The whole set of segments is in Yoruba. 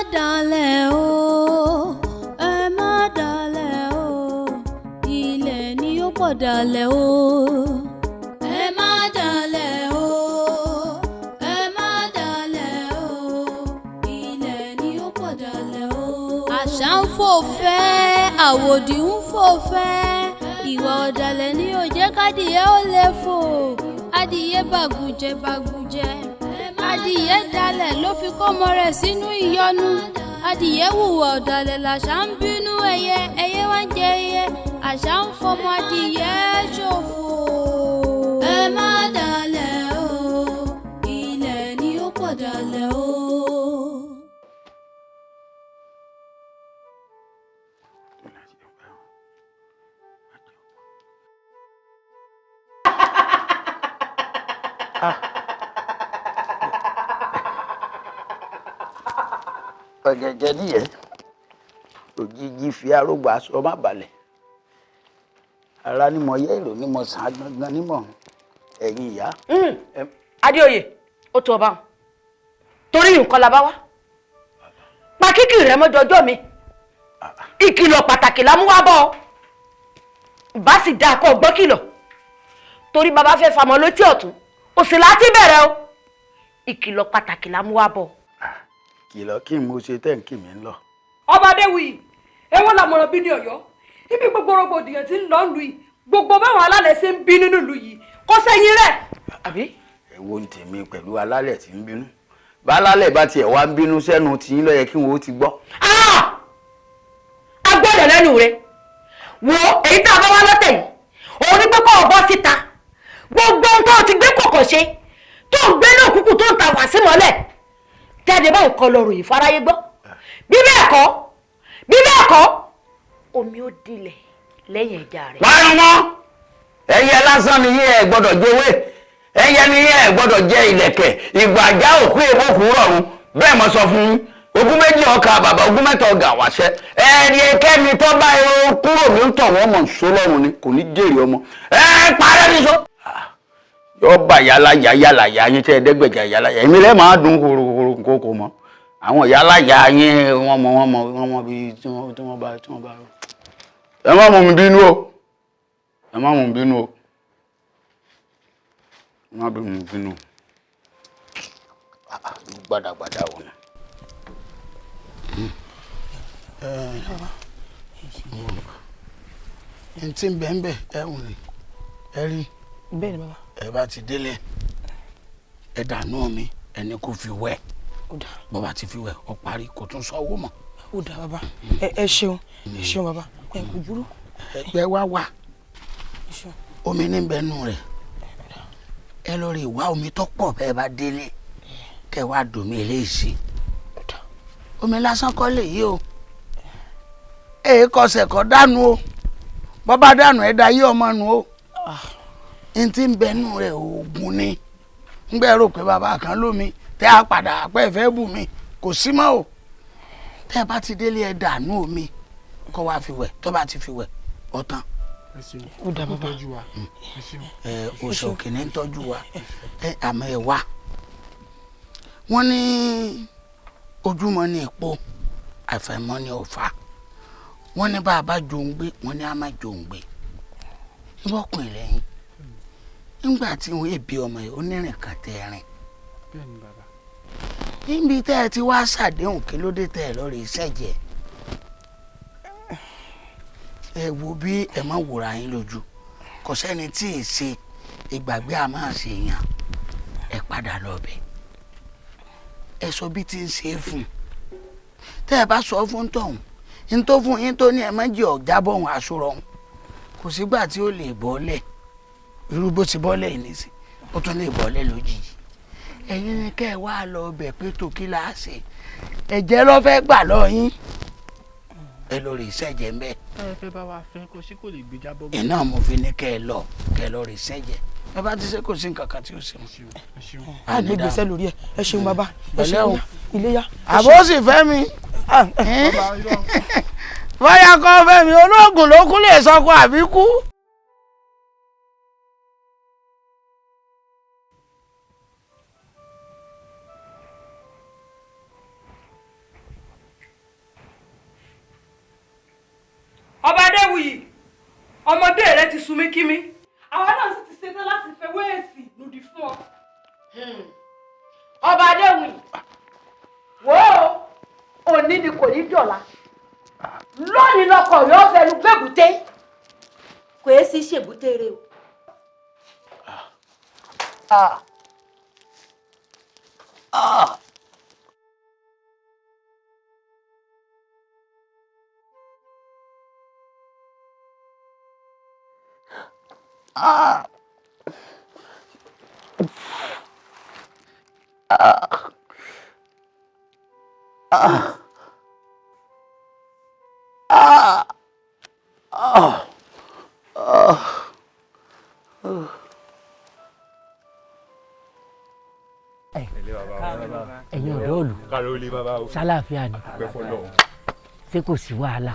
Dalẹ̀ o, ẹ má dalẹ̀ o, ilẹ̀ ni ó pọ̀ dalẹ̀ o. Ẹ má dalẹ̀ o, ẹ má dalẹ̀ o, ilẹ̀ ni ó pọ̀ dalẹ̀ o. Àṣà ń fò fẹ́, àwòdì ń fò fẹ́, ìwà ọ̀dàlẹ̀ ni ò jẹ́ kádìyẹ ó lè fò. Adìyẹ bàgùjẹ bàgùjẹ, adìyẹ dalẹ̀ ló fi kọ́mọ rẹ̀ sínú ìyọnu. Adìyẹ hùwà ọ̀dàlẹ̀ làṣà ń bínú ẹyẹ, ẹyẹ wá ń jẹ ẹyẹ, àṣà ń fọmọ adìyẹ ṣòfò. Ẹ má dalẹ̀ o, ilẹ̀ ni ó pọ̀ dalẹ̀ o. Ọ̀gẹ̀gẹ̀ nìyẹn, òjijì fi arógbó aṣọ má balẹ̀, ara ni mo yẹ, èrò ni mo sàn gangan ni mo ẹ̀yin ìyá. Adéoyè, ó tó ọba torí nǹkan la bá wá pa kíkì rẹ mọ́jọ ọjọ́ mi. Ìkìlọ̀ pàtàkì la mú wá bọ̀ ọ́, bá sì dáa kó gbọ́ kìlọ̀, torí bàbá fẹ́ famọ́ létí ọ̀tún òsì láti bẹ̀rẹ̀ o. Ìkìlọ̀ pàtàkì la mú wá bọ̀. Kìlọ̀ kí n mo ṣe tẹ́ ń kì mí ń lọ. Ọba Adéwuyì, èwo làmọ̀ràn bí ní Ọ̀yọ́ ibi gbogbo rògbòdìyàn tí ń lọ lù yìí, gbogbo báwọn alálẹ̀ ṣe ń bí nínú ìlú yìí, kò sẹ́yìn rẹ̀. Àbí. Èwo ń tèmi pẹ̀lú alálẹ̀ tí ń bínú? Bálálẹ̀ bá tiẹ̀ wá ń bínú sẹ́nu tí ń lọ yẹ kí wọ́n ó ti gbọ́. A gbọ́dọ̀ lẹ́nu rẹ̀ wo èyí tá a bá wá lọ́tẹ̀ yìí, òun ní pé kó o bọ́ síta, gbogbo ohun tó o ti gbé kọ̀kọ̀ ṣe, tó ń gbé náà kúkú, tó ń ta wá sí mọ́lẹ̀ jáde báyìí, kọ́ lọ ròyìn fáráyé gbọ́. Bí bẹ́ẹ̀ kọ́, bí bẹ́ẹ̀ kọ́, omi ó dilẹ̀ lẹ́yìn ẹja rẹ̀. Wọ́n wọ́n ẹyẹ lásán ni yín, ẹ gbọ́dọ̀ jowé ẹyẹ ni yín, ẹ gbọ́dọ̀ jẹ ìlẹ̀kẹ̀ ìgbàjá òkú èbókù rọrùn. Bẹ́ẹ̀ mo sọ fún yín, ogún méjì ọkà bàbá, ogún mẹ́ta ọgà wàṣẹ, ẹni kẹ́ni tó bá irun kúrò ní tọ̀ wọ́n mọ̀ só lọ́rùn ni kò ní jèrè ọmọ ẹ parẹ́ ní sọ. Yọ bá yálà yá yálà yá yín tẹ́ ẹ dẹ́gbẹ̀jà yálà yá èmi lẹ́ẹ̀ máa dùn kúrúkúrú kókó mọ́ àwọn yálà yá yín, wọ́n mọ wọ́n mọ wọ́n mọ bí tí wọ́n bá tí wọ́n bá. Ẹ má mú mi bínú o, ẹ má mú mi bínú o, ẹ má mú mi bínú o. Gbàdàgbàdà wò ni. N tí ń bẹ ń bẹ ẹ wùn ni ẹ rí. Bẹ́ẹ̀ ni bàbá. Ẹ bá ti délé, ẹ dànù mi, ẹni kò fi wẹ̀, bó bá ti fi wẹ̀, ọ parí, kò tún sọ owó mọ́. Ó dà bàbá, ẹ ṣeun, ẹ ṣeun bàbá, ẹ kò burú. Ẹgbẹ́ wa wà, omi ní bẹ́ẹ̀ nù rẹ̀, ẹ lọ rí ìwá omi tó pọ̀ bẹ́ẹ̀ bá délé, kẹ́ wá dòmí eléyìí sí. Omi lásán kọ́ lè yí o, ẹ kọsẹ̀ kọ́ dànù o, bọ́ bá dànù ẹ da yí ọmọ nù o. N tí ń bẹ nù rẹ̀ oògùn ni. Ń gbẹ́ rò pé bàbá kan lómi tẹ́ a padà pẹ́ fẹ́ bù mí, kò sí mọ́ o. Tẹ́ ẹ bá ti délé, ẹ dànù omi kọ́ wá fi wẹ̀, tó bá ti fi wẹ̀, ọ̀tán. Ó dà bàbá. Ẹ oṣù kìíní ń tọ́jú wa ẹ, àmọ́ ẹ wá wọ́n ní ojúmọ́ ní èpo, àfẹ̀mọ́ ní ọ̀fà. Wọ́n ní bá a bá jòǹgbé, wọ́n ní a má jòǹgbé ìbọ̀kùn lẹ́yìn nígbà tí wọ́n èbí ọmọ yìí, onírìn kan tẹ́ rìn níbi tẹ́ ẹ ti wá ṣàdéhùn, kí ló dé tẹ́ ẹ lọ́ọ́ rí sẹ́jẹ̀? Ẹ wo bí ẹ má wòrà yín lójú, kò sẹ́ni tí ì ṣe ìgbàgbé, a máa ṣe yàn. Ẹ padà lọ bẹ̀, ẹ sọ bí ti ń ṣe é fún un. Tẹ́ ẹ bá sọ fún tọ̀hún n tó fún yín tó ní ẹ má jẹ́ ọ̀já bọ̀ ọ̀hún aṣọ ọ̀hún, kò sígbà tí ó lè bọ́lẹ̀ irú bó ti bọ́lẹ̀ yìí nísìn, ó tún lè bọ́lẹ̀ lójijì. Ẹ̀yin ni kẹ́ ẹ wá lọ bẹ̀ pé tó kí la ṣe, ẹ̀jẹ̀ ló fẹ́ gbà lọ yín, ẹ lọ rí sẹ́jẹ̀ ń bẹ̀. Ẹ fẹ́ bá wa fẹ́ kó sí kò lè gbé jábọ́. Iná mo fi ní kẹ́ ẹ lọ, kẹ́ ẹ lọ rí sẹ́jẹ̀, ẹ bá ti ṣe kò sí nǹkan kan tí ó ṣe mọ́. A gbé gbèsè lórí ẹ, ẹ ṣeun bàbá, ẹ ṣeun iléyà. Àbó sì fẹ́ mi bóyá kọ́ fẹ́ mi, olóògùn ló kú lè sọkọ àbí kú. sunmíkímí. Àwa náà sì ti ṣetán láti fẹ́ wéèsì lòdì fún ọ. Ọba Adéwìn, wò ó, òní ni kò ní dọ̀la. Lónìí lọkọ̀ yóò fẹnu gbẹ́bùté. Kò é sí ṣèbúté rẹ o. Ẹ̀yin ọ̀dọ́ òlu sálàáfíà ni, ṣé kò sí wàhálà,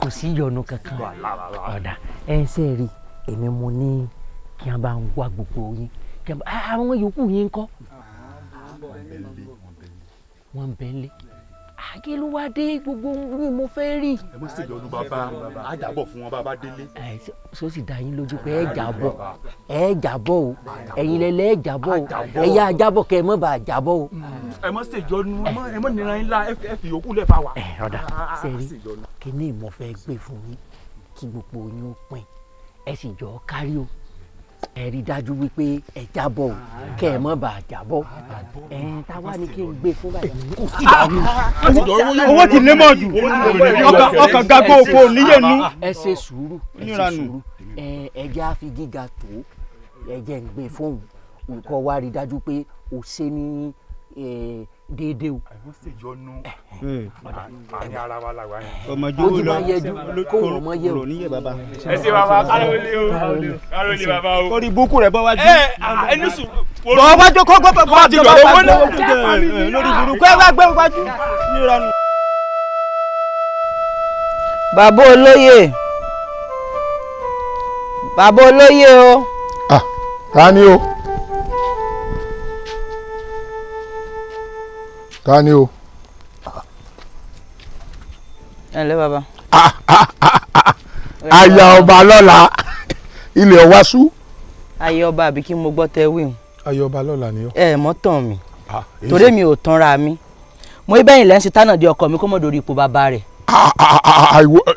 kò sí ìyọnu kankan? Ọ̀dà ẹ̀ ń ṣe rí èmi mo ní kí wọ́n bá ń wá gbogbo yín, kí wọ́n bá àwọn yòókù yín ń kọ́, wọ́n ń bẹ ń lé. Àgé ló wá dé gbogbo yín mo fẹ́ rí. Ẹ mọ̀ sí ìyọnu bàbá, á jábọ̀ fún wọn bàbá délé. Ẹ sọ sì dá yín lójú pé ẹ jábọ̀, ẹ jábọ̀ o, ẹ̀yin lẹ́lẹ́ ẹ jábọ̀ o, ẹ yá jábọ̀ kẹ́ ẹ mọ̀ bá a jábọ̀ o. Ẹ mọ̀ sí ìyọnu, ẹ mọ̀ nira yín lá, ẹ fi yòókù lẹ̀ fà wá. Ẹ ọ̀dà sẹ́rí kíní mo fẹ́ gbé fún yín kí gbogbo yín ó pín, ẹ sì jọ kárí o, ẹ rí dájú wípé ẹ jábọ̀ o, kẹ́ ẹ mọ̀ bá a jábọ̀. Ẹ ta wá ní kí n gbé fún báyìí. Owó ti lé mọ́ jù, ọkàn gagbó òfò níyẹnu. Ẹ ṣe sùúrù, ẹ ṣe sùúrù, ẹ jẹ́ àfi gíga tó, ẹ jẹ́ ń gbé fóun nǹkan wá rí dájú pé o ṣe ní déédéé o. Ọmọdé lọ kó wọn mọ yẹ o. Ẹ ṣe bàbá, kárólé o, kárólé bàbá o. Orí búkú rẹ̀ bọ́ wájú. Ẹ ẹni sùn. Bọ́ wájú kó gbọ́ bọ́ wájú bọ́ lórí burúkú ẹ wá gbé wájú. Bàbá olóyè, bàbá olóyè o. Ta ni o? Ta ni o? Ẹ ǹlẹ́ bàbá. Aya ọba lọ́la, ilẹ̀ ọwa sú. Aya ọba àbí kí mo gbọ́ tẹ wí. Aya ọba lọ́la ni ọ. Ẹ mọ́ tàn mí, torí mi ò tanra mi. Mo ibẹ̀yìn lẹ́ ń ṣe tánà di ọkọ mi kó mọ̀ dórí ipò bàbá rẹ̀.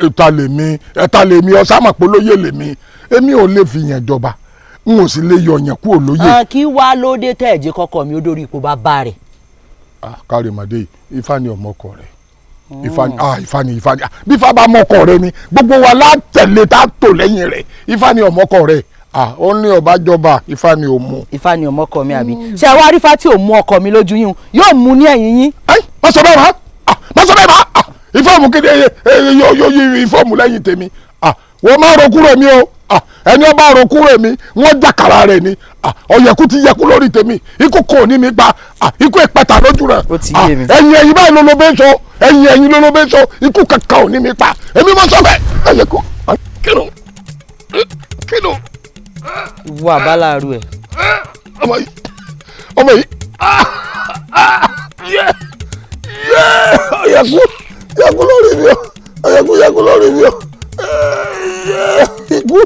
Ẹ̀ta lèmi, ẹ̀ta lèmi, ọ̀sá mọ̀ pé olóyè lèmi, èmi ò lè fi yàn jọba, n ò sì lè yọ yàn kúrò lóyè. Kí wá lóde tẹ̀ ẹ̀jẹ̀ kọkọ mi ó dórí ipò bàbá rẹ̀. Kárìmọ̀dé, ifá ni ọmọkọ rẹ̀, ifá ni ifá ni ifá ni bí ifá bá mọkọ rẹ̀ ni gbogbo wa látẹ̀lé tá a tò lẹ́yìn rẹ̀. Ifá ni ọmọkọ rẹ̀, ó ní ọba jọba, ifá ni ò mú. Ifá ni ọmọkọ mi àbí? Ṣé àwa arífá tí ò mú ọkọ mi lójú yín yóò mú ní ẹ̀yìn yín. Má sọ bẹ́ẹ̀ má, má sọ bẹ́ẹ̀ má, ifá òmù kéde yóò yí ifá òmù lẹ́yìn tèmi. Wọ́n máa ro kúrò mi o, ẹni ọba ro kúrò mi wọ́n jàkàrà rẹ̀ ni. Ọ̀yẹ̀kú ti yẹkú lórí tèmi, ikú kò ní mi gba, ikú ìpẹta lójú rẹ̀. Ẹ̀yìn ẹ̀yìn báyìí ló ló bẹ́ sọ, ẹ̀yìn ẹ̀yìn ló ló bẹ́ sọ, ikú kankan ò ní mi pa, èmi mọ̀ sọ bẹ́ẹ̀. Ọ̀yẹ̀kú kínú kínú. Ìwọ àbálàrú ẹ. Ọmọ yìí, ọmọ yìí, yẹ yẹ, ọ̀yẹ̀kú yẹkú lórí mi o, ọ̀yẹ̀kú yẹkú lórí mi o, ikú.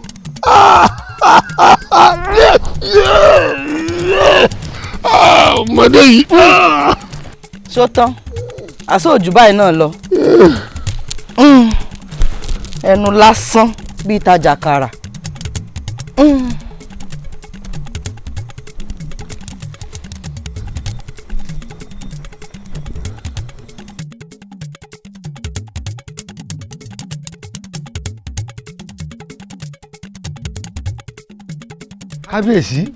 Ọmọdé yìí. Ṣó tán, àṣọ òjò báyìí náà lọ, ẹnu lásán bíi tajà kàrà. Kábíyèsí,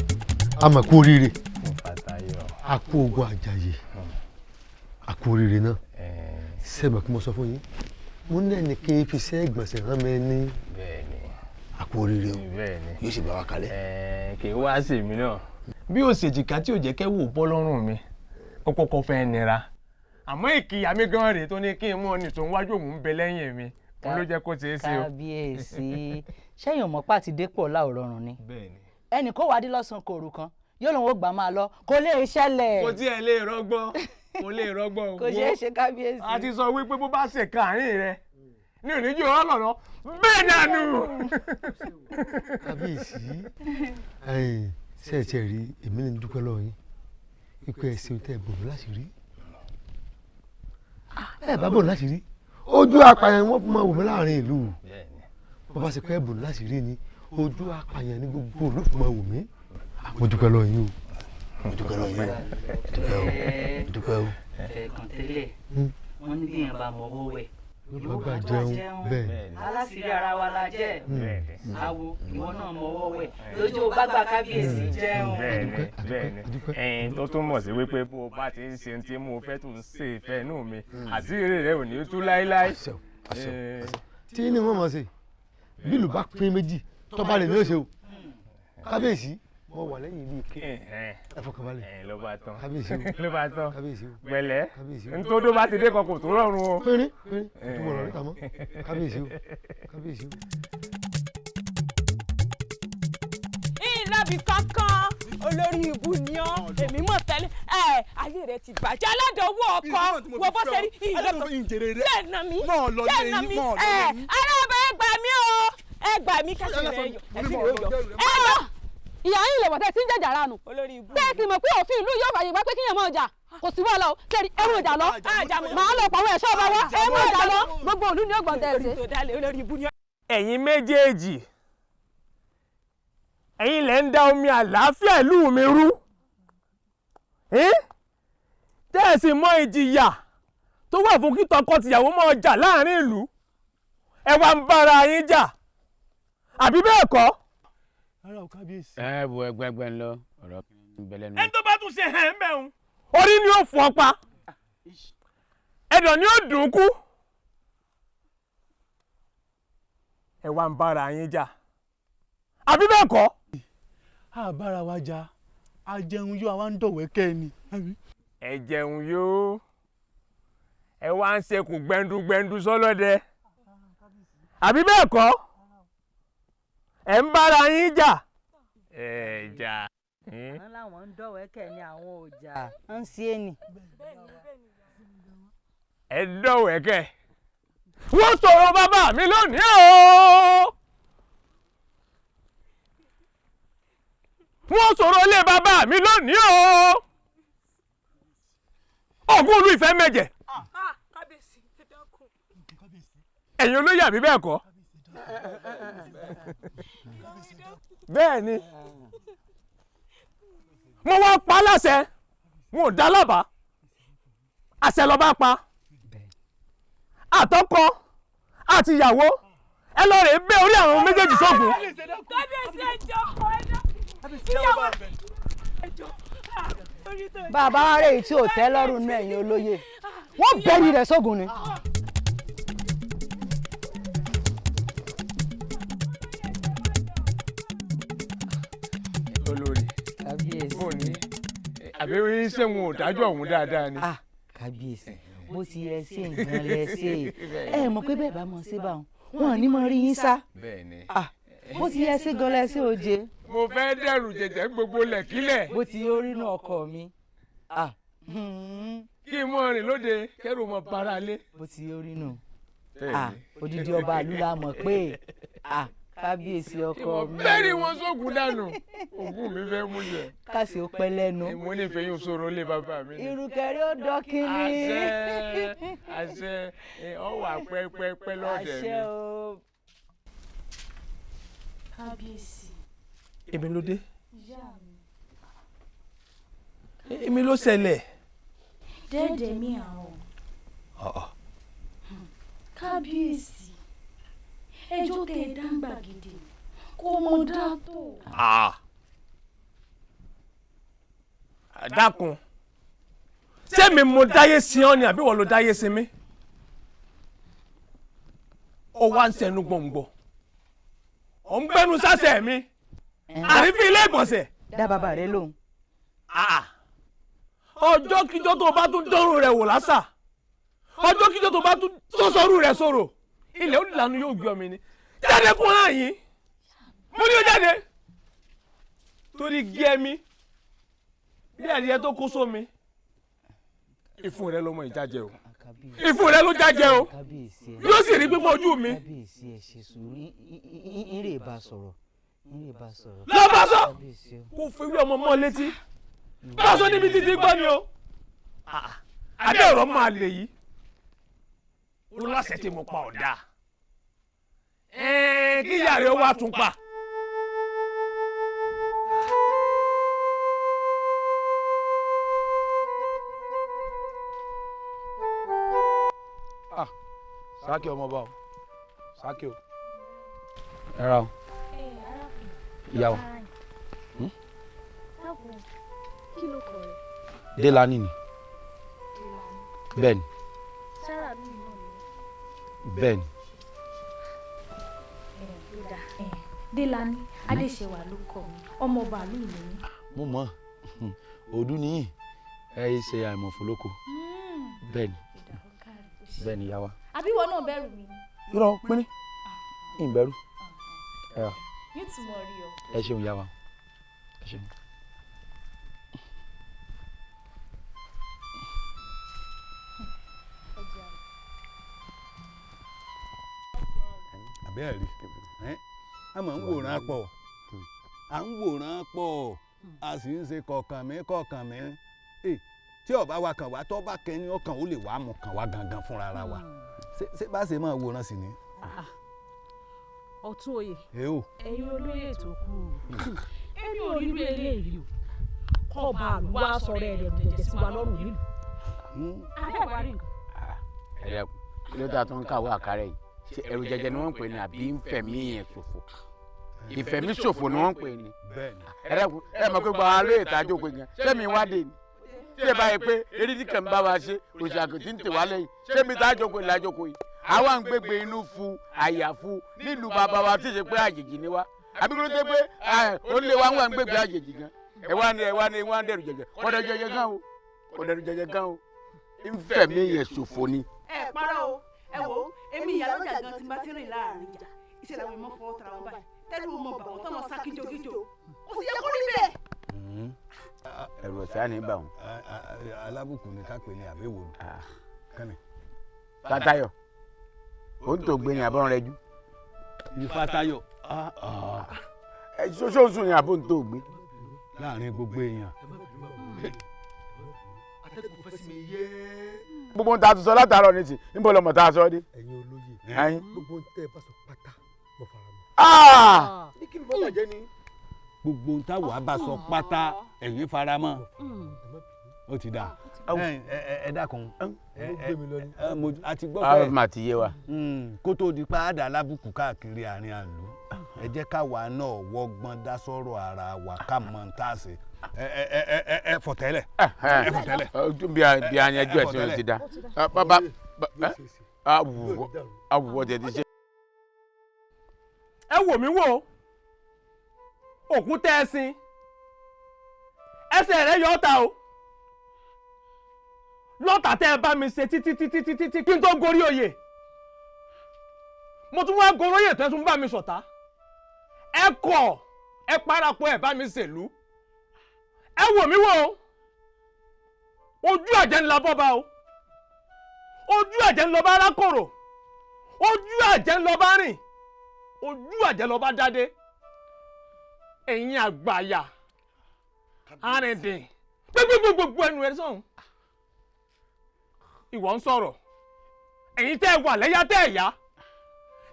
a mọ̀ kú oríire, a kú ogun àjàyè, a kú oríire náà. Sẹ́mi kí mo sọ fún yín, mo ní ẹnì kí n fi ṣe ìgbọ̀nsẹ̀ rán mi ní. A kú oríire o, yóò sì bá wa kalẹ̀. Kì í wá sí mi náà bí ó ṣèjìká tí ò jẹ́ kẹ́ wò bọ́ lọ́rùn mi, ó kọ́kọ́ fẹ́ nira, àmọ́ ìkìyà mi gan rèé tó ní kí n mú ọ ní tòun wájú òun ń bẹ lẹ́yìn mi, òun ló jẹ́ kó ṣeé ṣe o. Kábíyèsí, ṣẹ́yìn ọmọ pàtí dépò ọ̀la ò rọrùn ni. Ẹnì kó wádìí lọ́sàn-án kòrò kan yóò lòun ó gbà máa lọ, kò lè ṣẹlẹ̀. Kò tiẹ̀ lè rọgbọ́n, kò lè rọgbọ́n. Kò ṣeé ṣe kábíyèsí. A ti sọ wípé bó bá ṣe kàárín rẹ ní òní jù ọ́ lọ̀nà bẹ́ẹ̀ dànù. Kábíyèsí, ṣe ẹ ti rí, èmi ní dúpẹ́ lọ́wọ́ yín wípé ẹ ṣeun tẹ́ ẹ bò mí láti rí. Ẹ bá bò mí láti rí, ojú apààyàn wọ́n máa wò mí láàrin ìlú. Bó bá ṣe pé ẹ bò mí láti rí ni, ojú apààyàn ní gbogbo ìlú fún máa wò mí. Mo dúpẹ́ lọ́wọ́ yín o, mo dúpẹ́ lọ́wọ́ yín o, dúpẹ́ o, dúpẹ́ o. Ẹ̀ẹ̀kan tẹ́lẹ̀ wọ́n ní bí èèyàn bá mọ owó wẹ̀ yóò gbà jẹun. Bẹ́ẹ̀ aláṣìírí ara wa la jẹ́. Àwo ìwọ náà mọ ọwọ́ wẹ̀ lójú bá gba kábíyèsí jẹun. Bẹ́ẹ̀ni, ẹ̀yin tó tún mọ̀ sí wípé bó o bá ti ń ṣe tí mo fẹ́ tó ń ṣe ìfẹ́ inú mi, àṣírí rẹ ò ní tú láéláé. Tí ní wọ́n mọ̀ sí bílù bá pín méjì tọ́ba lè ní òṣè o. Kábíyèsí, mo wà lẹ́yìn ibi ike, ẹ fọkànbalẹ̀. Ló bá tán. Kábíyèsí o. Ló bá tán. Kábíyèsí o. Pẹ̀lẹ́. Kábíyèsí o. Ntòdó bá ti dé kan kò tó rọrùn o. Pínrín pínrín, kò tún wọ̀rọ̀ níta mọ́. Kábíyèsí o, kábíyèsí o. Ìlàbí kankan, olórí ibu ni ọ́, èmi mọ̀ tẹ́lẹ̀. Ẹ ayé rẹ ti bàjẹ́, aládùnwó ọkọ wo bó ṣe rí ìlọ́kọ̀ sẹ́ẹ̀nà mi sẹ́ẹ̀nà mi. Ẹ arábẹ́ ẹ gbà mí o, ẹ gbà mí, kẹ́sì rẹ yọ, ẹ̀sìn rẹ yọ ẹ lọ. Ìyá yín lè wọ̀ tẹ́ sí ń jẹ̀jà ránu, tẹ́ ẹ sì mọ̀ pé òfin ìlú yóò fàyè gbà pé kíyàn máa jà, kò sí wàhálà o. Sẹ́ni ẹ mú ìjà lọ, màá lọ pàwọn ẹ̀ṣọ́ ọba wa, ẹ mú ìjà lọ, gbogbo ìlú ni ó gbọ̀n tẹ́ ẹ ṣe. Ẹ̀yin méjèèjì, ẹ̀yin lẹ ń da omi àlàáfíà ìlú mi rú, tẹ́ ẹ sì mọ ìjìyà tó wà fún kí tọkọ-tìyàwó máa jà láàrin ìlú, ẹ wá ń bára yín jà, àbí bẹ́ẹ̀ kọ́? Ẹ wo ẹgbẹgbẹ ńlọ ọ̀rọ̀ ń bẹ lẹ́nu. Ẹni tó bá tún ṣe hẹ̀ ń bẹ̀ ń, orí ni ó fún ọ pa, ẹ̀dọ̀ ni ó dùn kú. Ẹ wá ń bára yín jà, àbí bẹ́ẹ̀ kọ́? A bára wa jà, a jẹun yó, àwa ń dọ̀wẹ́kẹ́ ni. Ẹ jẹun yó, ẹ wá ń ṣe kù gbẹndugbẹndu sọlọ́dẹ, àbí bẹ́ẹ̀ kọ́? Ẹ ń bára yín jà. Ẹ jà. Wọ́n láwọn ń dọ̀wẹ́kẹ̀ ní àwọn ò jà ń ṣe é nì. Ẹ dọ̀wẹ́kẹ̀. Wọ́n sọ̀rọ̀ bàbá mi lónìí o. Wọ́n sọ̀rọ̀ ilé bàbá mi lónìí o. Ògún olú ìfẹ́ mẹ́jẹ̀. Ẹ̀yin olóyè, àbí bẹ́ẹ̀ kọ́? Bẹ́ẹ̀ ni. Mo wá pa láṣẹ, wọn ò dá lábàá, àṣẹ ló bá pa. Àtọkọ àti ìyàwó, ẹ lọ rè bẹ́ orí àwọn méjèèjì sógun. Kábíyèsí, ẹjọ́ ìyàwó ẹjọ́. Bàbá wa rèé tí ò tẹ́ lọ́rùn náà, ẹ̀yin olóye, wọ́n bẹ̀rù rẹ̀ sógun ni. Olórí, bó ní àbí ṣé wọn ò dájọ́ òun dáadáa ni. Kábíyèsí, bó ti yẹ ṣe nǹkan lẹ ṣe, ẹ mọ̀ pé bẹ́ẹ̀ bá mọ̀ ṣe bá wọn, wọn ní mọ̀ rí yín sá. Bó ti yẹ ṣe gan lẹ ṣe oje. Mo fẹ́ dẹ̀rù jẹ̀jẹ̀ gbogbo lẹ̀kílẹ̀. Bó ti yẹ orí inú ọkọ mi. Kí n mọ rìn lóde kẹrù mọ bara lé. Bó ti yẹ orí inú odidi ọba ìlú la mọ̀ pé kábíyèsí ọkọ mi. Bẹ́ẹ̀ni wọn sóògùn dànù, ògùn mi fẹ́ mú jẹ. Kásì ó pẹ́ lẹ́nu. Mo ní ìfẹ́ yóò sọ̀rọ̀ lé bàbá mi. Ìrùkẹ̀rẹ̀ ó dọ́kínní. Àṣẹ àṣẹ, ọ wà pẹ́pẹ́pẹ́ lọ́dẹ̀ mi. Àṣẹ o. Kábíyèsí. Èmi ló dé. Ìyá mi. Èmi ló ṣẹlẹ̀. Dẹ́ẹ̀dẹ̀ mi àwọn. Kábíyèsí, ẹjọ́ tẹ ẹ dá ń gbàgede kò mọ̀ dá tó. Dákun, ṣé mi mo dáyé sí ọ ni àbí wọ́n ló dáyé sí mi? Ó wá ń sẹnu gbọ̀ngbọ̀, ò ń gbẹ́nu sásẹ̀ mi, àrífín ilé ìgbọ̀nsẹ̀. Dá bàbá rẹ lóhùn. Ọjọ́ kíjọ́ tó bá tún dọ́rùn rẹ̀ wò lásà, ọjọ́ kíjọ́ tó bá tún tó sọ́rù rẹ̀ sọ̀rọ̀, ilẹ̀ ó lànà yóò gbé ọmọ ni. Jáde fún hàn yín, mo ní o jáde torí gé mi bí adìyẹ tó kó sómi, ìfun rẹ lọmọ ìjájẹ o. Ìfun rẹ ló jájẹ o. Yóò sì rí pípọ́n ojú mi. Kábíyèsí, ẹ ṣe sùúrù, ń rè bá sọ̀rọ̀, ń rè bá sọ̀rọ̀. Lọ bá sọ, kó fi wí ọmọ mọ́ létí. Bá sọ níbi títí gbọ́ ni o. Adé ọ̀rọ̀ máa lè yí. Ó láṣẹ tí mo pa ọ̀dà. Kí ìyá rẹ̀ wá tún pa. Sákì ọmọ bá o, sákì o. Ẹ ra o. Ìyá o. Kí ló kọ rẹ? Délani ni. Bẹ́ẹ̀ni. Sára mi náà ni. Bẹ́ẹ̀ni. Délani, Adéṣẹwà ló kọ mi, ọmọ ọba ìlú mi. Mo mọ̀, òdú nìyí, ẹ ṣe àìmọ̀fó lóko. Bẹ́ẹ̀ni. Bẹ́ẹ̀ni ìyá wa. Àbí ìwọ náà bẹ̀rù mi ni? Irọ́ pínrín, ìbẹ̀rù. Nítumọ̀ rí ọ. Ẹ ṣeun ìyá wa, ẹ ṣeun. Àbẹ́ẹ̀ rí, a máa ń wòran pọ̀, à ń wòran pọ̀, a sì ń ṣe kọ̀ọ̀kan mi kọ̀ọ̀kan mi. Tí ọba wa kàn wá, tọ́ bá kẹ́ni ọkàn ó lè wá mú kàn wá gangan fúnra ra wa. Ṣé bá ṣe máa wòran sí ni. Ọ̀tún oyè, ẹ̀yin olóyè tó kù, èmi ò rí irú eléyìí o. Kọba àlùwà sọ̀rọ̀ ẹ̀rẹ̀ jẹ̀jẹ̀ sí wa lọ́rùn nílùú. Abẹ́ wa rí nǹkan. Ẹ kí ló dé tó ń kàwé àkàrẹ yìí? Ṣé ẹrù jẹjẹ ni wọ́n ń pè ní àbí ń fẹ̀mí yẹn ṣòfò? Ìfẹ̀mí ṣòfò ni wọ́n ń pè ní. Ẹ mọ̀ pé gbogbo àwọn olóyè tá a jókòó gan, ṣé mi wá dé ni? Ṣé báyìí pé erédìí kan bá wa ṣe òṣàkó tí ń tè wá lẹ́yìn, ṣé mi tá a jókòó la jókòó yìí? Àwa ń gbégbé inú fu àyà fu nílùú bàbá wa tí ì ṣe pé àjèjì ni wá. Àbí kí ló dé pé ó lé wa ń wà ń gbégbé àjèjì gan? Ẹ wá ní ẹ wá ní wá ń dẹrù jẹjẹ, kò dẹrù jẹjẹ gan o, kò dẹrù jẹjẹ gan o. Ń fẹ̀mí yẹn ṣòfò ni. Ẹ parọ́ o, ẹ wò ó, èmi ìyálọ́jà gan tí n bá ti rìn láàrin ìjà, ìṣẹ̀lẹ̀ àwọn ìmọ̀ fọwọ́ tara wọn báyìí, tẹ́lẹ̀ mo mọ̀ bà wọ́n tọ́mọ sá kíjokíjo, kò sì yẹ kó rí bẹ́ẹ̀. Ẹ̀rù ọ̀sẹ̀ á ní bà wọ́n. Alábùkún ni ká pè ní àbẹ̀wò kánì. Fátayọ̀, ó ń tó gbé ní àbọ̀n rẹ jú. Ìfátayọ̀. Ẹ ṣoṣooṣù ni àbọ̀ ń tó gbé. Láàrin gbogbo èèyàn. Gbogbo ń ta sọ látàárọ̀ ní ti ń bọ̀ lọ́mọ tá a sọ dé. Ẹ̀yin olóyè, gbogbo ń tẹ́ ẹ bá sọ pátá mo fara mọ́. Ní kí ni bọ́ bàjẹ́ ni. Gbogbo ń táwa bá sọ pátá ẹ̀yin fara mọ́. Ó ti dà. Ẹ dákun. A ti gbọ́ fẹ́. A máa ti yé wa. Kó tó di pa àdá alábùkù káàkiri àárín àlù, ẹ jẹ́ káwa náà wọ́gbọ́n dá sọ́rọ̀ ara wa ká mọ̀ ń tá a ṣe. Ẹ fọ̀tẹ́lẹ̀. Ẹ fọ̀tẹ́lẹ̀. Bí a yanjú ẹ̀ sí o ti da. Bàbá awùwọ̀ tẹ̀ ti ṣe. Ẹ wò mí wò, òkú tẹ́ ẹ sin, ẹsẹ̀ rẹ̀ yọ ọ́ ta o. Lọ́tà tẹ́ ẹ bá mi ṣe títí títí títí kí n tó gorí oyè, mo tún wá gorí oyè tẹ́ tún bá mi ṣọ̀tá. Ẹ kọ̀, ẹ parapọ̀, ẹ bá mi ṣèlú. Ẹ wò mí wò, ojú àjẹ́ ńlá bọ́ba o, ojú àjẹ́ ńlọ bá rákòrò, ojú àjẹ́ ńlọ bá rìn, ojú àjẹ́ lọ bá dádé. Ẹ̀yin àgbàyà arìndìn gbogbogbò ẹnu ẹ sọ̀hún. Ìwọ ń sọ̀rọ̀, ẹ̀yin tẹ́ ẹ wà lẹ́yà tẹ́ ẹ yá,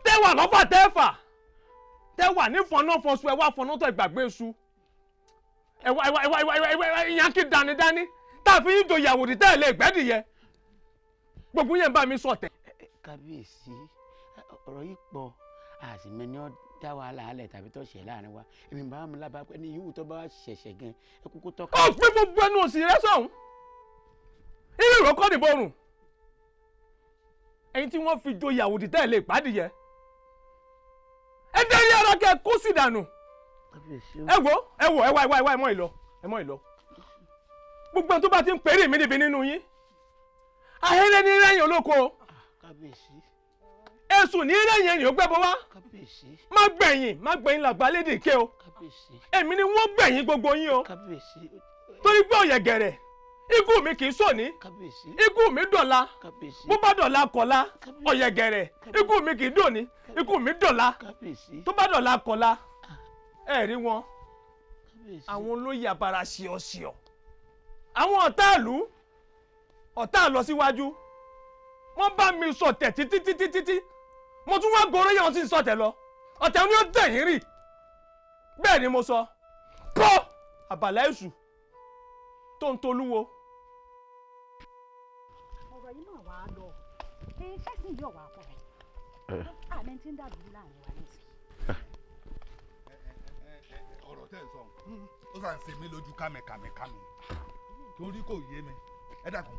tẹ́ ẹ wà lọ́fà tẹ́ ẹ fà, tẹ́ ẹ wà ní fọnáfọṣu, ẹ wá fọnátọ̀ ìgbàgbé iṣu, ẹ wá ẹ wá ẹ wá ẹ wá ẹ wá ìyàn kí dánidání tá a fi yín joyè àwòdì tẹ́ ẹ lè gbẹ́dìyẹ, gbogbo yẹn bá mi sọ̀tẹ̀. Kábíyèsí, ọ̀rọ̀ yìí pọ̀, àsìmẹ́ ni ó dá wàhálà alẹ̀ tàbí tó ṣẹ̀ láàrin wa. Èmi bá mi lábàá pé ní yòówù tó bá ṣẹ̀ṣẹ̀ gan ẹ kúkú tọ́ka. Ó gbé gbogbo ẹnu òsì rẹ sọ̀hún, ilé ìrókò nìborùn, ẹ̀yin tí wọ́n fi joyè àwòdì tẹ́ ẹ lè gbádìyẹ, ẹ dẹ́rẹ́ ara kẹ́ ẹ kó sì dànù. Ẹ wo ẹ wo ẹ wá ẹ wá ẹ wá ẹ mọ ìlọ ẹ mọ ìlọ. Gbogbo ẹni tó bá ti ń pèrè mí níbi nínú yín, ahéré ní rẹ́yìn olóko, èsù ní rẹ́yìn ẹ̀yìn ó gbẹ́bọ wá. Má gbẹ̀yìn má gbẹ̀yìn làgbà lédè ké o, èmi ni wọ́n gbẹ̀yìn gbogbo yín o, torí pé ọ̀yẹ̀gẹ̀rẹ̀ Ikú mi kì í sòní, ikú mi dọ̀la, bó bá dọ̀la kọ̀la, ọ̀yẹ̀gẹ̀rẹ̀, ikú mi kì í dòní, ikú mi dọ̀la, tó bá dọ̀la kọ̀la. Ẹ rí wọn, àwọn olóyè abara ṣíọṣíọ, àwọn ọ̀tá ìlú, ọ̀tá lọ síwájú, wọ́n bá mi sọ̀tẹ̀ títí títí títí, mo tún wá gorí yẹn wọ́n sì ń sọ̀tẹ̀ lọ, ọ̀tẹ̀ ni ó tẹ̀yìn rì, bẹ́ẹ̀ ni mo sọ, pọ́ àbàlá èṣù tó ń tolúwo. Ọ̀rọ̀ yìí náà wàá lọ ṣẹ́sìn yóò wá pọ̀ rẹ̀ àmì tí ń dàbí láàrin wa nísìnyí. Ọ̀rọ̀ tẹ́ ẹ̀ sọ ó sàn ṣe mí lójú kámẹ́kámẹ́kámẹ́ torí kò yé mi. Ẹ dákun,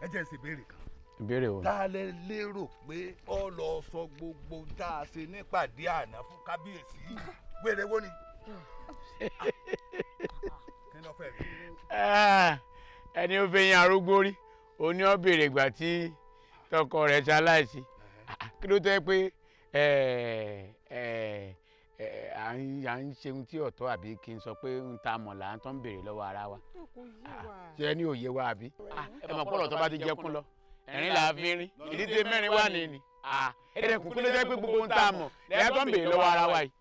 ẹ jẹ́ n ṣe ìbéèrè kan. Ìbéèrè wo? Ta lẹ lérò pé ó lọ sọ gbogbo tá a ṣe nípàdé àná fún kábíyèsí? Wéré wo ni? Kí ló fẹ́ mi? Ẹni ó fẹ́ yan arúgbó rí òní ó béèrè ìgbà tí tọkọ rẹ̀ ṣaláìsí. Kí ló tẹ́ pé à ń ṣe ohun tí ọ̀tọ̀ àbí kí n sọ pé ń ta mọ̀ là ń tán béèrè lọ́wọ́ ara wa? Ṣé ní òye wa àbí? Ẹ mọ̀ pọ̀lọ̀ tó bá ti jẹ́kún lọ, ẹ̀rín là á fi rín, ìdí tí mẹ́rin wà ní ni. Ẹ̀rẹ̀kùn kí ló jẹ́ pé gbogbo ohun tá a mọ̀ lẹ́yìn tó ń béèrè lọ́wọ́ ara wa yìí?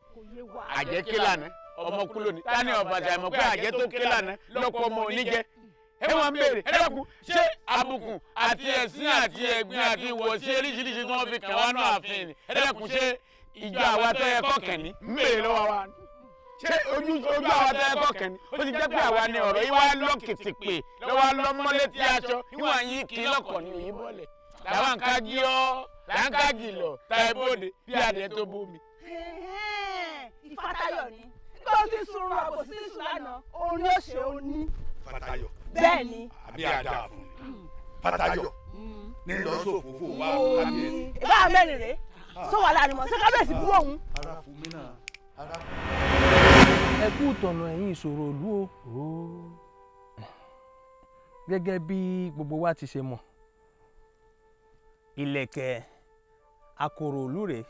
Àjẹ́ ké lànà, ọmọ kú lónìí. Ta ni ọ̀bàṣà ìmọ̀ pé àjẹ́ tó ké lànà lọ́pọ̀ ọmọ oníjẹ? Ẹ wọ́n ń béèrè, ẹ dákun, ṣé àbùkù àti ẹ̀sín àti ẹ̀gbin àti ìwọ̀sí oríṣiríṣi tí wọ́n fi kàn wá náà ààfin ni? Ẹ dákun, ṣé ìjọ àwa tó yẹ kọ̀kàn ní ń béèrè lọ́wọ́ wa? Ṣé ojú àwa tó yẹ kọ̀kàn ní? Ó ti jẹ́ pé àwa ni ọ̀rọ̀ yìí wá lọ́kìtìpè lọ́wọ́ lọ́mọ́létí aṣọ ìwọ̀n yìí kì í lọ́kọ̀ ní òyìnbó lẹ̀. Làwọn nǹkan jí ọ́ là ń ká jìlọ̀ ta ẹ bóde bí adìẹ tó bómi. Ìfàtayọ̀ ni nígbà tó ti sunrun àbòsí ti sùn lánàá, òun ni ó ṣe ó ní. Fàtayọ̀. Bẹ́ẹ̀ ni. Àbí àdá fún mi. Fàtayọ̀ ní lọ sófófó wa kábíyèsí. Ìbá mẹ́rin rèé sọ wà láàrin mọ̀ ṣé kábíyèsí bú òun. Ara fún mi náà, ara fún mi. Ẹ kú ìtọ̀nà ẹ̀yin ìṣòro ìlú o. Gẹ́gẹ́ bí gbogbo wa ti ṣe mọ̀, ìlẹ̀kẹ̀ akòrò ìlú rèé,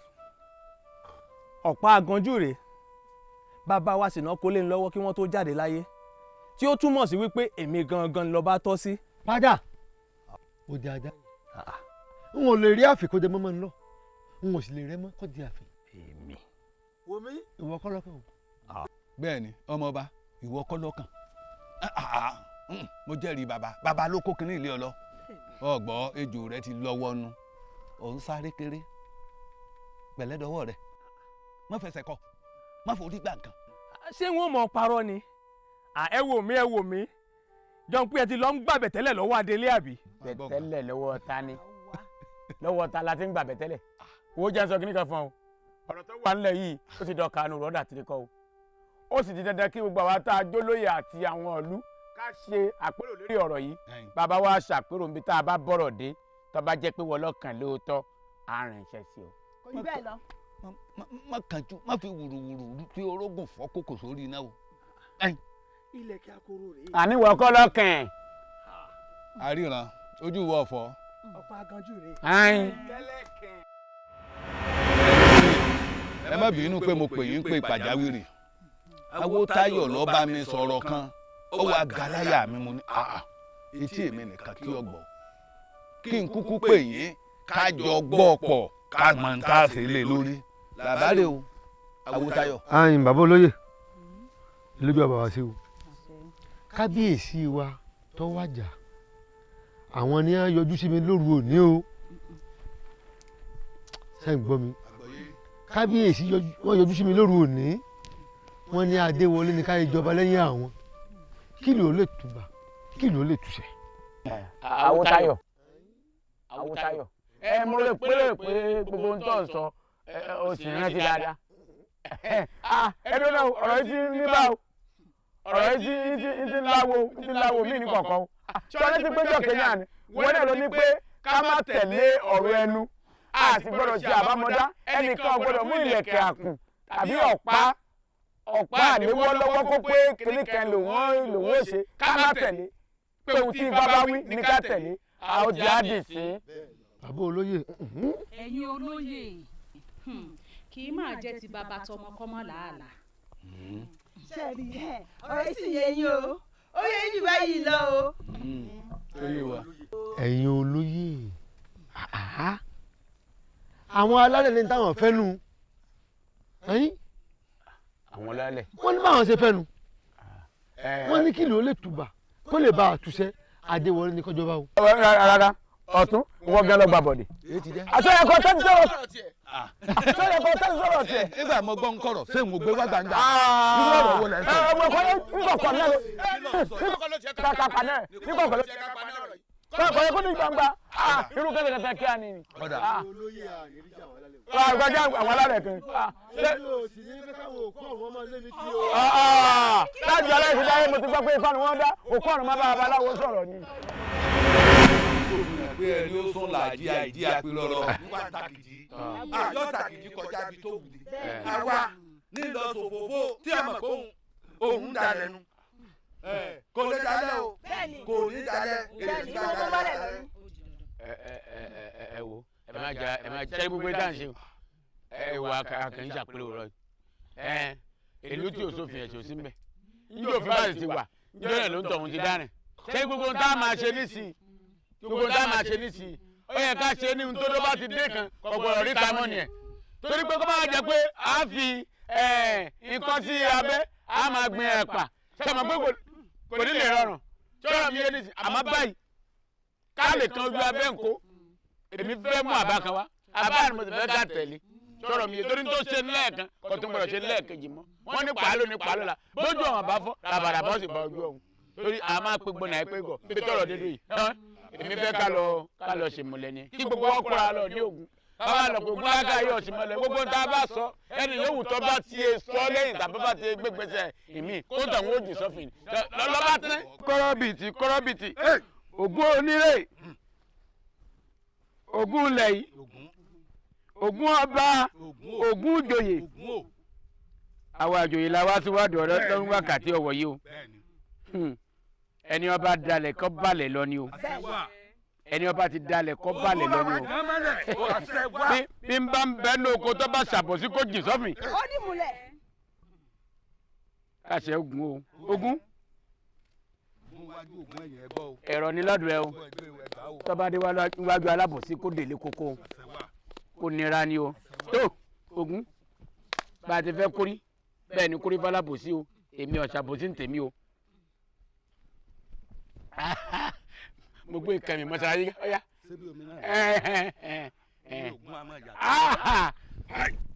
ọ̀pá aganjú rèé, bàbá wa sì ná kólé ń lọ́wọ́ kí wọ́n tó jáde láyé, tí ó túmọ̀ sí wípé èmi gangan lọ́ba tọ́ sí. Padà ó di ajá, n ò lè rí àfikún jẹ mọ́mọ́ ń lọ, n ò sì lè rẹ́ mọ́ kọ́ di àfin. Èmi. Wo mi. Ìwọ kọ́ lọ́kàn o. Bẹ́ẹ̀ni ọmọọba, ìwọ kọ́ lọ́kàn. Mo jẹ́rìí bàbá, bàbá ló kó kinní ilé ọ lọ. Ọgbọ́ ejò rẹ ti lọ́wọ́ nu, ò ń sáré kéré pẹ̀lẹ́dọ́wọ́ rẹ, má fẹsẹ̀ kọ, má forí gbà nǹkan. Ṣé wọn mọ̀ parọ́ ni? Ẹ wò mí, ẹ wò mí, jọ̀ọ́ pé ẹ ti lọ ń gbàbẹ̀ tẹ́lẹ̀ lọ́wọ́ Adélé àbí? Tẹ́lẹ̀ lọ́wọ́ ta ni? Lọ́wọ́ ta la ti ń gbàbẹ̀ tẹ́lẹ̀? Wo jẹ́ sọ kíní kan fún ọ. Ọ̀rọ̀ tó wà nílẹ̀ yìí ó ti dọ̀ka nù rọ́dà tìrì kọ́ o. Ó sì di dandan kí gbogbo àwa tá a jólóyè àti àwọn ìlú ká ṣe àpérò lórí ọ̀rọ̀ yìí. Bàbá wa ṣàpérò níbi tá a bá bọ̀rọ̀ dé, tó bá jẹ́ pé wọ́n lọ́kàn lóòótọ́, á rìn iṣẹ́ sí o. Kò jù bẹ́ẹ̀ lọ. Má kánjú, má fi wùrùwùrù fi orógùn fọ́ kòkò sórí iná o. Ilẹ̀kẹ̀ akoro rèé. Àní wọ́n kọ́ lọ́kàn. Àríran ojú wọ ọ̀fọ́. Ọ̀pá aganjú rèé. Ẹ má bínú pé mo pè yín pé pàjáwìrì. Awótáyọ̀ ló bá mi sọ̀rọ̀ kan, ó wá galáyà mi, mo ní àà etí èmi nìkan kí ọgbọ́. Kí n kúkú pè yín ká jọ gbọ́ pọ̀ ká mọ̀ n tá a ṣe lé lórí. Làbárè o, Awótáyọ̀. Ayin bàbá olóyè, lójú bàbá wa sí o. Kábíyèsí wa tó wàjà, àwọn ni á yọjú sí mi lóru òní o. Ṣé ń gbọ́ mi? Kábíyèsí wọ́n yọjú sí mi lóru òní, wọ́n ní Adéwọlé ní káyé jọba lẹ́yìn àwọn. Kí ló lè túbà, kí ló lè túṣẹ. Awótáyọ̀, Awótáyọ̀, ẹ mo lè péré pé gbogbo ohun tó ń sọ o sì rántí dáadáa. Ẹ dúró náà, ọ̀rọ̀ yìí ti ní bá o, ọ̀rọ̀ yìí ti ń láwo, ti ń láwo mí ní kọ̀ọ̀kan o. Ṣọlá ti péjọ kẹ́yà ni wọ́n náà ló ní pé ká má tẹ̀lé ọ̀rọ̀ ẹnu, a sì gbọ́dọ̀ ṣe àbámọ́dá, ẹnìkan gbọ́dọ̀ mú ìlẹ̀kẹ̀ àkùn tàbí ọ̀pá àléwọ́ lọ́wọ́ kó pé kìnìkan lòun ó ṣe, ká má tẹ̀lé pé ohun tí bàbá wí ní ká tẹ̀lé, a ó di àdì sí. Bàbá olóyè. Ẹ̀yin olóyè, kì í máa jẹ́ ti bàbá tọmọ kọ́mọ làálàá. Ṣé rí ọ̀rọ̀ yìí sì yé yín o, Ó yẹ jù báyìí lọ o. Ẹ̀yin olóyè, àwọn alálẹ̀ ní táwọn fẹ́ nu. Àwọn alálẹ̀. Wọ́n ní báwọn ṣe fẹ́ nu. Wọ́n ní kí ló lè tùbà kó lè bá àtúnṣe Adéwọlé ní kọjọba o. Rárá, ọ̀tún wọ́n gán lọ gba bọ̀dẹ̀. Àṣọyẹ̀kọ tẹ́tí sọ̀rọ̀ àṣọyẹ̀kọ tẹ́tí sọ̀rọ̀ tiẹ̀. Nígbà mo gbọ́ ń kọ̀rọ̀ ṣé n ò gbé wá gbangba. Irú ọ̀rọ̀ wo lẹ ń sọ. Ọmọ kan nígbà kan náà kàkàkà náà nígbà kan kọ́ kó ní gbangba irú kẹ́tẹ́kẹ́tẹ́ kí á ní. Ọ̀dà. Àgbàjá àwọn alárẹ̀ kan. Láti aláìsí dáyé mo ti gbọ́ pé ifá ni wọ́n dá òkú ọ̀run má bá babaláwo sọ̀rọ̀ ni. Pé ẹni ó sún làjí àìdí àpérọ̀rọ̀ níwá tàkìtì àyọ̀ tàkìtì kọjá ibi tó wù ní. Àwa nílọ sòfófó tí a mọ̀ pé òun dalẹ̀ nu. Kò ní dalẹ̀ o, kò ní dalẹ̀, èyí ti dalẹ̀. Ẹ wo, ẹ má jà, ẹ má jẹ́ gbogbo ẹ̀ dáhùn sí o. Ẹ wo akàn yín ṣàpérò rọ ẹ ìlú tí òṣòfin ẹ̀sìn ò sí mbẹ̀. Njẹ́ òfin bá ti wà, njẹ́ rẹ̀ ló ń tọ̀hún ti dárìn. Ṣé gbogbo ohun tá a máa ṣe nísìnyí? Gbogbo tá a máa ṣe nísìnyí ó yẹ ká ṣe ní tó bá ti dé kan kò gbọdọ̀ ríta mọ́ nìyẹn, torí pé kó máa jẹ pé a fi nǹkan sí abẹ́ a máa gbin ẹ̀pà ṣe mọ̀ pé kò ní lè rọrùn sọ̀rọ̀ mi yé nísìnyí. Àmọ́ báyìí ká lè kan ojú abẹ́ ńkó, èmi fẹ́ mú àbá kan wá, àbá ni mo sì fẹ́ ká tẹ̀lé sọ̀rọ̀ mi yé, torí tó ṣe lẹ́ẹ̀kan kò tún gbọdọ̀ ṣe lẹ́ẹ̀kejì mọ́. Wọ́n ní pàálò ní pàálò la bójú ọ̀hún àbá fọ́ làbàràbọ̀ sì bá ojú ọ̀hún, torí a máa pe gbọ́nà ẹ pé gọ̀ níbi tọ̀rọ̀ dédú yìí. Èmi fẹ́ ká lọ ṣèmùlẹ̀ ni kí gbogbo wọn kóra lọ ní Ògún, káwá lọ pé gúlágà yóò ṣèmùlẹ̀ gbogbo tá a bá sọ ẹni yòówù tó bá ti sọ lẹ́yìn tàbí bá ti gbégbèsè ìmí kó tàn wọ́n jù sọ́fìn lọ́lọ́bá tẹ́. Kọ́rọ́bìtì kọ́rọ́bìtì Ògún onírè, Ògún ilẹ̀ yìí, Ògún ọba, Ògún ìjòyè, àwọn àjòyè la wá síwájú ọ̀rọ̀ tó ń wákàtí ọ̀wọ̀ yìí o. Ẹni ọba dalẹ̀ kó balẹ̀ lọ ni o, ẹni ọba ti dalẹ̀ kó balẹ̀ lọ ni o. Bí n bá ń bẹ ní oko tó bá ṣàbòsí kó jì sọ́fìn. Ó ní múlẹ̀. Kàṣẹ Ògún o, Ògún ẹ̀rọ ni lọ́dọ̀ ẹ o, tọ́ba dé wájú alábòsí kó délé kókó kó nira ni o. Tó Ògún bá a ti fẹ́ kórí bẹ́ẹ̀ ni kórí fálábòsí o, èmi ò ṣàbòsí ń tèmi o. Mo gbé nǹkan mi mọ́ṣáláṣí ọ̀yá.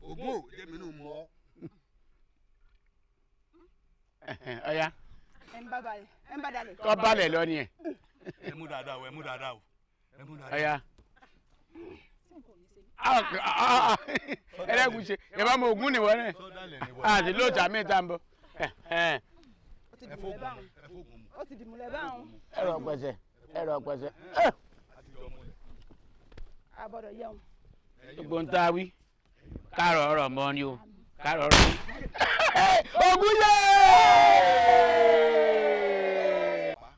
Ògún ò jẹ́ mi nù mọ́. Ọ̀yá. Ẹ ń bá balẹ̀, ẹ ń bá dalẹ̀. Tọ́ balẹ̀ lọ ni ẹ̀. Ẹ mú dáadáa o, ẹ mú dáadáa o, ẹ mú dáadáa. Ọ̀yá. Ẹlẹ́gùn ṣe ẹ bá mọ Ògún nìwọ náà àti lóòótọ́ àmì ìta ń bọ̀. Ó ti dìmúlẹ̀ báwọn. Ẹ̀rọ pẹ̀sẹ̀, ẹ̀rọ pẹ̀sẹ̀. Àbọ̀dọ̀ yẹun. Gbogbo ń tá a wí káàrọ̀ ọ̀rọ̀ mọ́ ni o, káàrọ̀ ọ̀rọ̀. Ògún yé!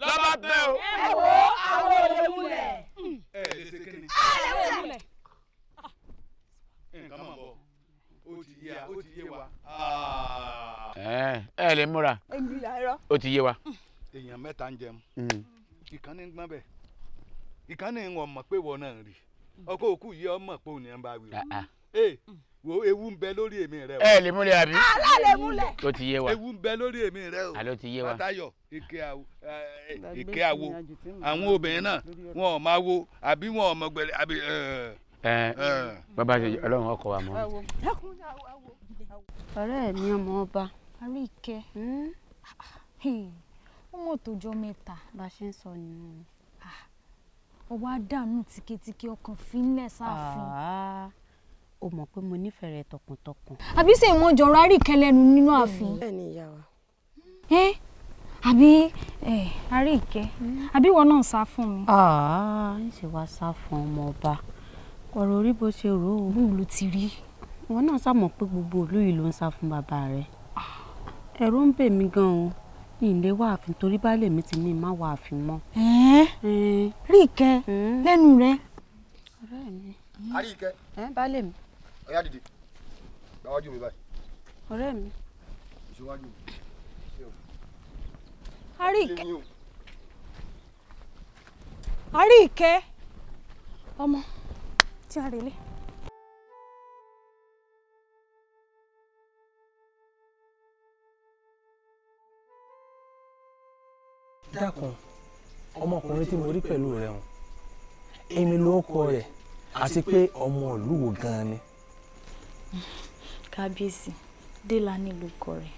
Lọ́ba tẹ o. Ẹ wo àwọn olè múlẹ̀. Ẹ lè ṣe kí ni. A lè múlẹ̀. Nǹkan mọ̀ bọ̀, ó ti yé ó ti yé wa. Ẹ lè múra, ó ti yé wa. Èèyàn mẹ́ta ń jẹun, ìkànnì ń gbọ́n bẹ̀, ìkànnì ń wọ̀n mọ̀ pé wọ́n náà rí ọkọ̀ òkú yìí ọmọ pé òun ni ẹ̀ ń bá wí o. Wo ewu ń bẹ lórí èmi rẹ o. Ẹ lè múlẹ̀ àbí. Alá lè múlẹ̀. Ó ti yé wa. Ewu ń bẹ lórí èmi rẹ o. Àló ti yé wa. Bàtayọ̀ ike àwo àwọn obìnrin náà wọn ò máa wo àbí wọn ò mọ gbẹlẹ àbí. Bàbá ṣe Ọlọ́run ọkọ wa mọ́. Ọ̀rẹ́ mi ọmọ ọba. Àríkẹ́, ó mọ̀ tó jọ mẹ́ta. Bá a ṣe ń sọ nìyẹn. Ọwọ́ á dànù tíketíke ọkàn fínlẹ̀ sáàfin. Ó mọ̀ pé mo nífẹ̀ẹ́ rẹ̀ tọkàntọkàn. Àbí ṣe ìmọ̀ jọ̀rọ̀ Àríkẹ́ lẹ́nu nínú ààfin. Bẹ́ẹ̀ ni ìyá wa. Àbí Àríkẹ́, àbí ìwọ náà sá fún mi. Ń ṣe wá sá fún ọmọ ọba, ọ̀rọ̀ orí bó ṣe rò ó. Bóun ló ti rí. Ìwọ náà sá mọ̀ pé gbogbo ìlú yìí ló ń sá fún bàbá rẹ̀. Ẹ̀rù ń bè mí gan-an ní ilé wà àfin torí baálé mi ti ní má wà àfin mọ́. Ríkẹ́ lẹ́nu rẹ̀. Ọ̀rẹ́ mi. Àríkẹ́. Baálé mi. Ọ̀yá dìde, gbáwájú mi báyìí. Ọ̀rẹ́ mi. Ìṣíwájú mi. Àríkẹ́, Àríkẹ́, ọmọ tí a rèlé. Dákun, ọmọkùnrin tí mo rí pẹ̀lú rẹ̀ hàn, èmi ló kọ rẹ̀, àti pé ọmọ ìlú wo gan-an ni? Kábíyèsí, Délání ló kọ rẹ̀.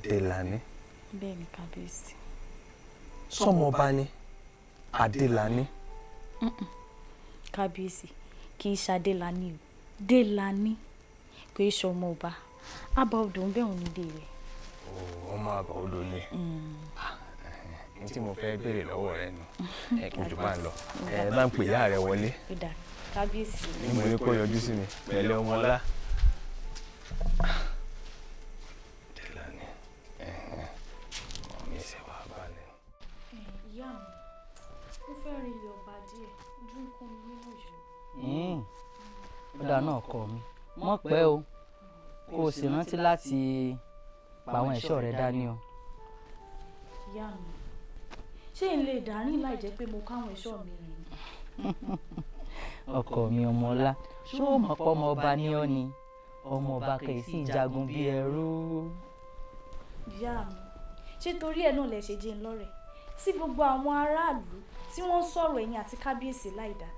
Délání? Bẹ́ẹ̀ ni, kábíyèsí. Sọmọba ni Adélání? Kábíyèsí, kì í ṣàdélání o, Délání kì í ṣọmọ ọba, àbá odò ń bẹ̀rùn nílé rẹ̀. Ọmọ àbá odò ni. Ní tí mo fẹ́ béèrè lọ́wọ́ rẹ nù, ẹ kò jù bá ń lọ, ẹ bá ń pè ìyá rẹ wọlé. Kábíyèsí. Ní mo ní kó yọjú sí mi pẹ̀lẹ́ ọmọ ọlá. Délání, ọmọ mi ṣe wà balẹ̀. Ìyá mi, mo fẹ́ rin ilé ọba díẹ̀, ojú ń kún mi nínú yìí. Ó dáa náà, ọkọ mi, mọ̀ pẹ́ o, kó o sì rántí láti pa àwọn ẹ̀ṣọ́ rẹ dání o. Ìyá mi, ṣé n lè dárìn láì jẹ́ pé mo káwọn ẹ̀ṣọ́ mi rìn ni? Ọkọ mi ọmọ ọlá, ṣó o mọ̀ pé ọmọ ọba ni ọ́ ni? Ọmọ ọba kì í sì jagun bí ẹrú. Ìyá mi, ṣé torí ẹ̀ náà lẹ ṣe jẹ́ ń lọ́rẹ̀ tí gbogbo àwọn aráàlú tí wọ́n ń sọ̀rọ̀ ẹ̀yin àti kábíyèsí láìda?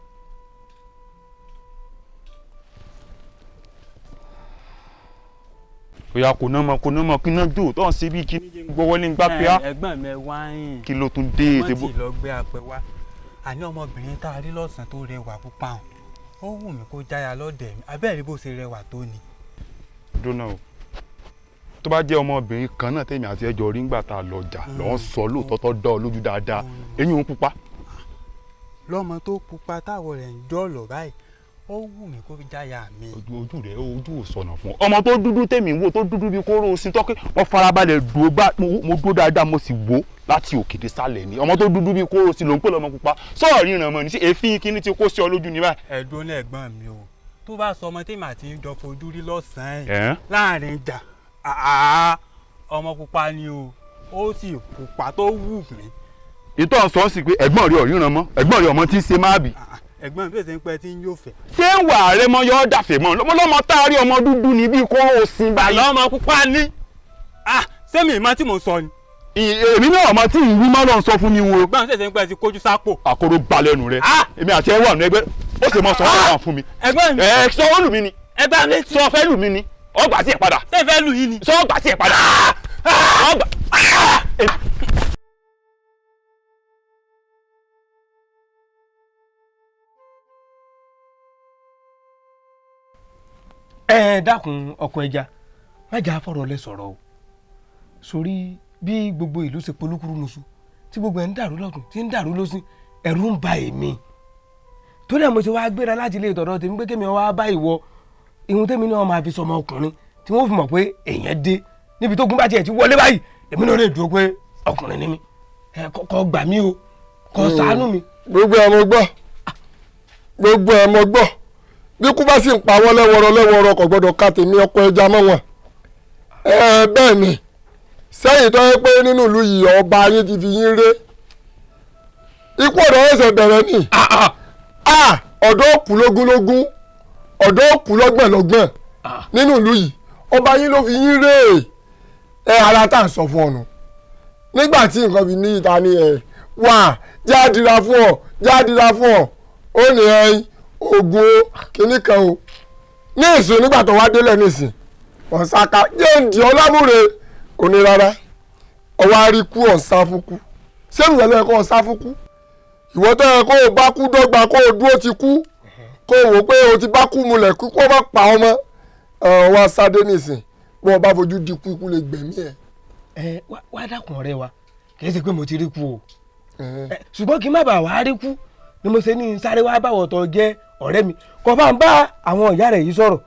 Oya, kò ná mọ, kò ná mọ, kí ná jò tó ń ṣe bí kí gbọ́wọ́ ní gbá pé á. Ẹ̀gbọ́n mi, wá yín. Kí ló tún dé? Wọ́n ti lọ gbé apẹ wá. Àní ọmọbìnrin tá a rí lọ́sàn-án tó rẹwà pupa hàn, ó wù mí kó jáya lọ́dẹ̀ mi, abẹ́rẹ́ bó ṣe rẹwà tó ni. Dúnà o, tó bá jẹ́ ọmọbìnrin kan náà tèmi àti ẹjọ́ rí ńgbà tá a lọ jà lọ́n sọ lóòótọ́ tó dán ọ lójú dáadáa, eyín òun pupa. Lọ́mọ tó pupa táwọ̀ rẹ̀ ń jọ̀lọ̀ báyìí, ó wù mí kó jáya mi. Ojú rẹ, ojú ò sọnà fún ọ. Ọmọ tó dúdú tèmi ń wò, tó dúdú bíi kóró osin tọ́kẹ́, wọ́n farabalẹ̀ dúró gbá, mo dúró dáadáa, mo sì wò láti òkè dé sálẹ̀ ni. Ọmọ tó dúdú bíi kóró osin ló ń pè lọ́mọ pupa. Sọ̀rọ̀ ríran mọ́ ni sí èéfín kíní tí kó sí ọ lójú ní báyìí. Ẹ̀dùn ní ẹ̀gbọ́n mi o, tó bá sọ ọmọ tèmi àti jọ fojú rí lọ́sàn-án láàrin ìjà, ọmọ pupa ni o, ó sì pupa tó wù mí. Ìtọ́ sọ sí pé ẹ̀gbọ́n rẹ ò ríran mọ́, ẹ̀gbọ́n rẹ ọmọ tí ń ṣe máàbì. Ẹ̀gbọ́n mi fèsì ń pẹ́ tí ń yóò fẹ́. Ṣé ń wà rẹ mọ yọ dàfẹ́ mọ́ lọ́mọ tá a rí ọmọ dúdú ni bí kóró osin báyìí. Lọ́mọ pupa ni, sẹ́mi ìmọ̀ tí mò ń sọ ni. Èmi náà ọmọ tí ìwú má lọ sọ fún mi wo. Ẹ̀gbọ́n mi fèsì ń pẹ́ tí kójú sápò. Àkóró balẹ̀ nù rẹ, èmi àti ẹ wà nù ẹgbẹ́, ó sì mọ sọ ọ́ fún mi. Ẹ̀gbọ́n mi. Ẹ sọ ọ́ lù mí ni. Ẹ̀gbọ́n mi. Sọ fẹ́ lù mí ni, ọgbà sí ẹ padà. Ṣé fẹ́ lù yín ni. Sọ ọgbà sí ẹ padà. Ọgbà. Ẹ dákun, ọkọ ẹja, má jà fọ̀rọ̀ lẹ sọ̀rọ̀ o, sórí bí gbogbo ìlú ṣe polúkúrú musu tí gbogbo ẹ̀ ń dàrú lọ́tún tí ń dàrú lọ́sìn, ẹ̀rù ń ba èmi torí ẹ̀ mo ṣe wá gbéra láti ilé ìtọ̀dọ̀ tèmi pé kémi wá bá ìwọ ihun tèmi náà máa fi sọmọ ọkùnrin tí wọ́n fi mọ̀ pé èèyàn dé níbi tó gún bá tiẹ̀ ti wọlé báyìí, èmi náà lè dúró pé ọkùnrin ni mí. Ẹ kọ́ gbà mí o, kọ́ ṣàánú mi. Gbogbo ẹ̀ mo gbọ́, gbogbo ẹ̀ mo gbọ́, bí kú bá sì ń pa wọ́n lẹ́wọ̀rọ̀ lẹ́wọ̀rọ̀ kò gbọ́dọ̀ ká tèmi ọkọ ẹja mọ́ wọn. Ẹ bẹ́ẹ̀ ni, sẹ́yìn tó yẹ pé nínú ìlú yìí ọba ayé ti fi yín ré, ikú ọ̀dọ́ ẹ̀sẹ̀ bẹ̀rẹ̀ ni, ọ̀dọ́ òkú lógúnlógún, ọ̀dọ́ òkú lọ́gbọ̀nlọ́gbọ̀n nínú ìlú yìí, ọba yín ló fi yín ré. Ẹ ara tá à ń sọ fún ọ̀nà nígbà tí nǹkan fi ní ìta ni ẹ wà jáàdìrà fún ọ, jáàdìrà fún ọ, ó ní ẹyin ogun o kìíní kan o ní ìsìn. Nígbà tó wá délẹ̀ nísìn ọ̀sáká jẹ́ǹdì ọlámúre òní rárá, ọwọ́ àríkú ọ̀sá fúnkú. Ṣé ìwọ ló yẹ kó ọ̀sá fúnkú? Ìwọ tó yẹ kó o bá kú dọ́gba, kó o dúró ti kú, kó o wò pé o ti bá kú mulẹ̀ kú, kó o bá pa ọmọ ọwọ́ asádé nísìn, bó o bá fojú di kú, ikú lè gbẹ̀mí ẹ̀. Ẹ wá dákun ọ̀rẹ́ wa, kì í ṣe pé mo ti rí kú o, ṣùgbọ́n kí n má bàa wá rí kú ni mo ṣe ní sáré wá báwọ̀ tó jẹ́ ọ̀rẹ́ mi, kò bá ń bá àwọn ìyá rẹ̀ yìí sọ̀rọ̀,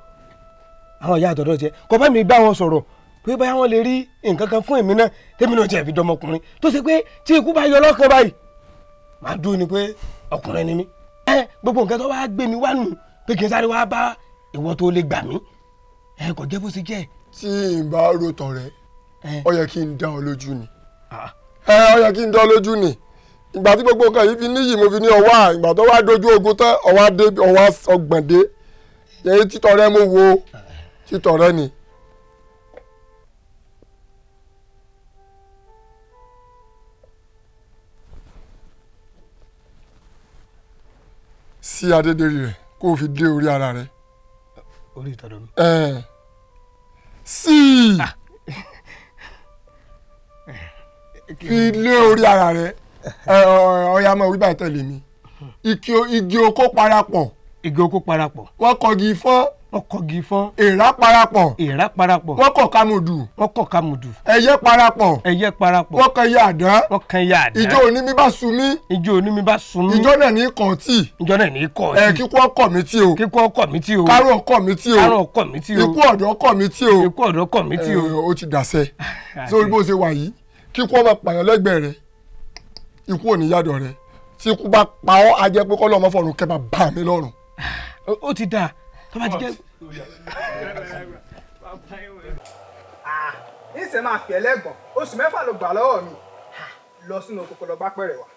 àwọn ìyá àtọ̀dọ̀ tiẹ̀, kò bá mi bá wọn sọ̀rọ̀ pé báyà wọ́n lè rí nǹkan kan fún èmi náà tèmi náà tiẹ̀ fi dọmọkùnrin tó ṣe pé tí ikú bá yọ lọ́kàn báyìí màá dúró ni pé ọkùnrin ni mí. Ẹ gbogbo nǹkan tó wá gbé mi wá nù pé kí n sáré wá bá ìwọ tó lè gbà mí, ẹ kò jẹ́ bó ṣe jẹ́. Tí n bá ro tọ̀rẹ́, Ó yẹ kí n dá ọ lójú ni. Ẹ ó yẹ kí n dá ọ lójú ni. Ìgbà tí gbogbo nǹkan yìí fi níyì mo fi ní ọwọ́ à, ìgbà tó wá dojú ogun tán ọwọ́ dé ọwọ́ ọgbọ̀n dé. Yẹn títọ̀ rẹ mo wo títọ̀ rẹ ni. Sí adédèrè rẹ kó o fi dé orí ara rẹ. Orí ìtọ́dọ̀ mi. Sí fi lé orí ara rẹ. Ọ̀ya máa wí báyìí tẹ̀lé mi. Igi oko parapọ̀. Igi oko parapọ̀. Wọ́n kọgi ifọ́n. Wọ́n kọgi ifọ́n. Èèrà parapọ̀. Èèrà parapọ̀. Wọ́n kọ̀ kámudù. Wọ́n kọ̀ kámudù. Ẹyẹ parapọ̀. Ẹyẹ parapọ̀. Wọ́n kan iye àdán. Wọ́n kan iye àdán. Ìjọ òní mi bá sun mí. Ìjọ òní mi bá sun mí. Ìjọ náà ní kọ̀ọ̀tì. Ìjọ náà ní kọ̀ọ̀tì. Ẹ kíkú ọkọ̀ mi tí o. Kíkú ọkọ̀ mi tí o. Kárùn ọkọ̀ mi tí o. Kárùn ọkọ̀ mi tí o. Ikú ọ̀dọ́ ọkọ̀ mi tí o. Ikú ọ̀dọ́ ọkọ̀ mi tí o. Ó ti dàsẹ́. Sórí bó ṣe wà yìí, kíkú ọmọ pààyàn lẹ́gbẹ̀ẹ́ rẹ. Ikú ò ní yàdọ̀ rẹ. Tí ikú bá pa ọ́, a jẹ́ pé kọ́lọ́ ọmọ fọ̀rùn kẹ́ bá bá mi lọ́rùn. Ó ti dáa tó bá ti jẹ́. Ìṣe máa fi ẹlẹ́gbọ̀n oṣù 6 ló gbà lọ́wọ́ mi lọ sínú oko kó lọ gbá pẹ̀rẹ̀ wá.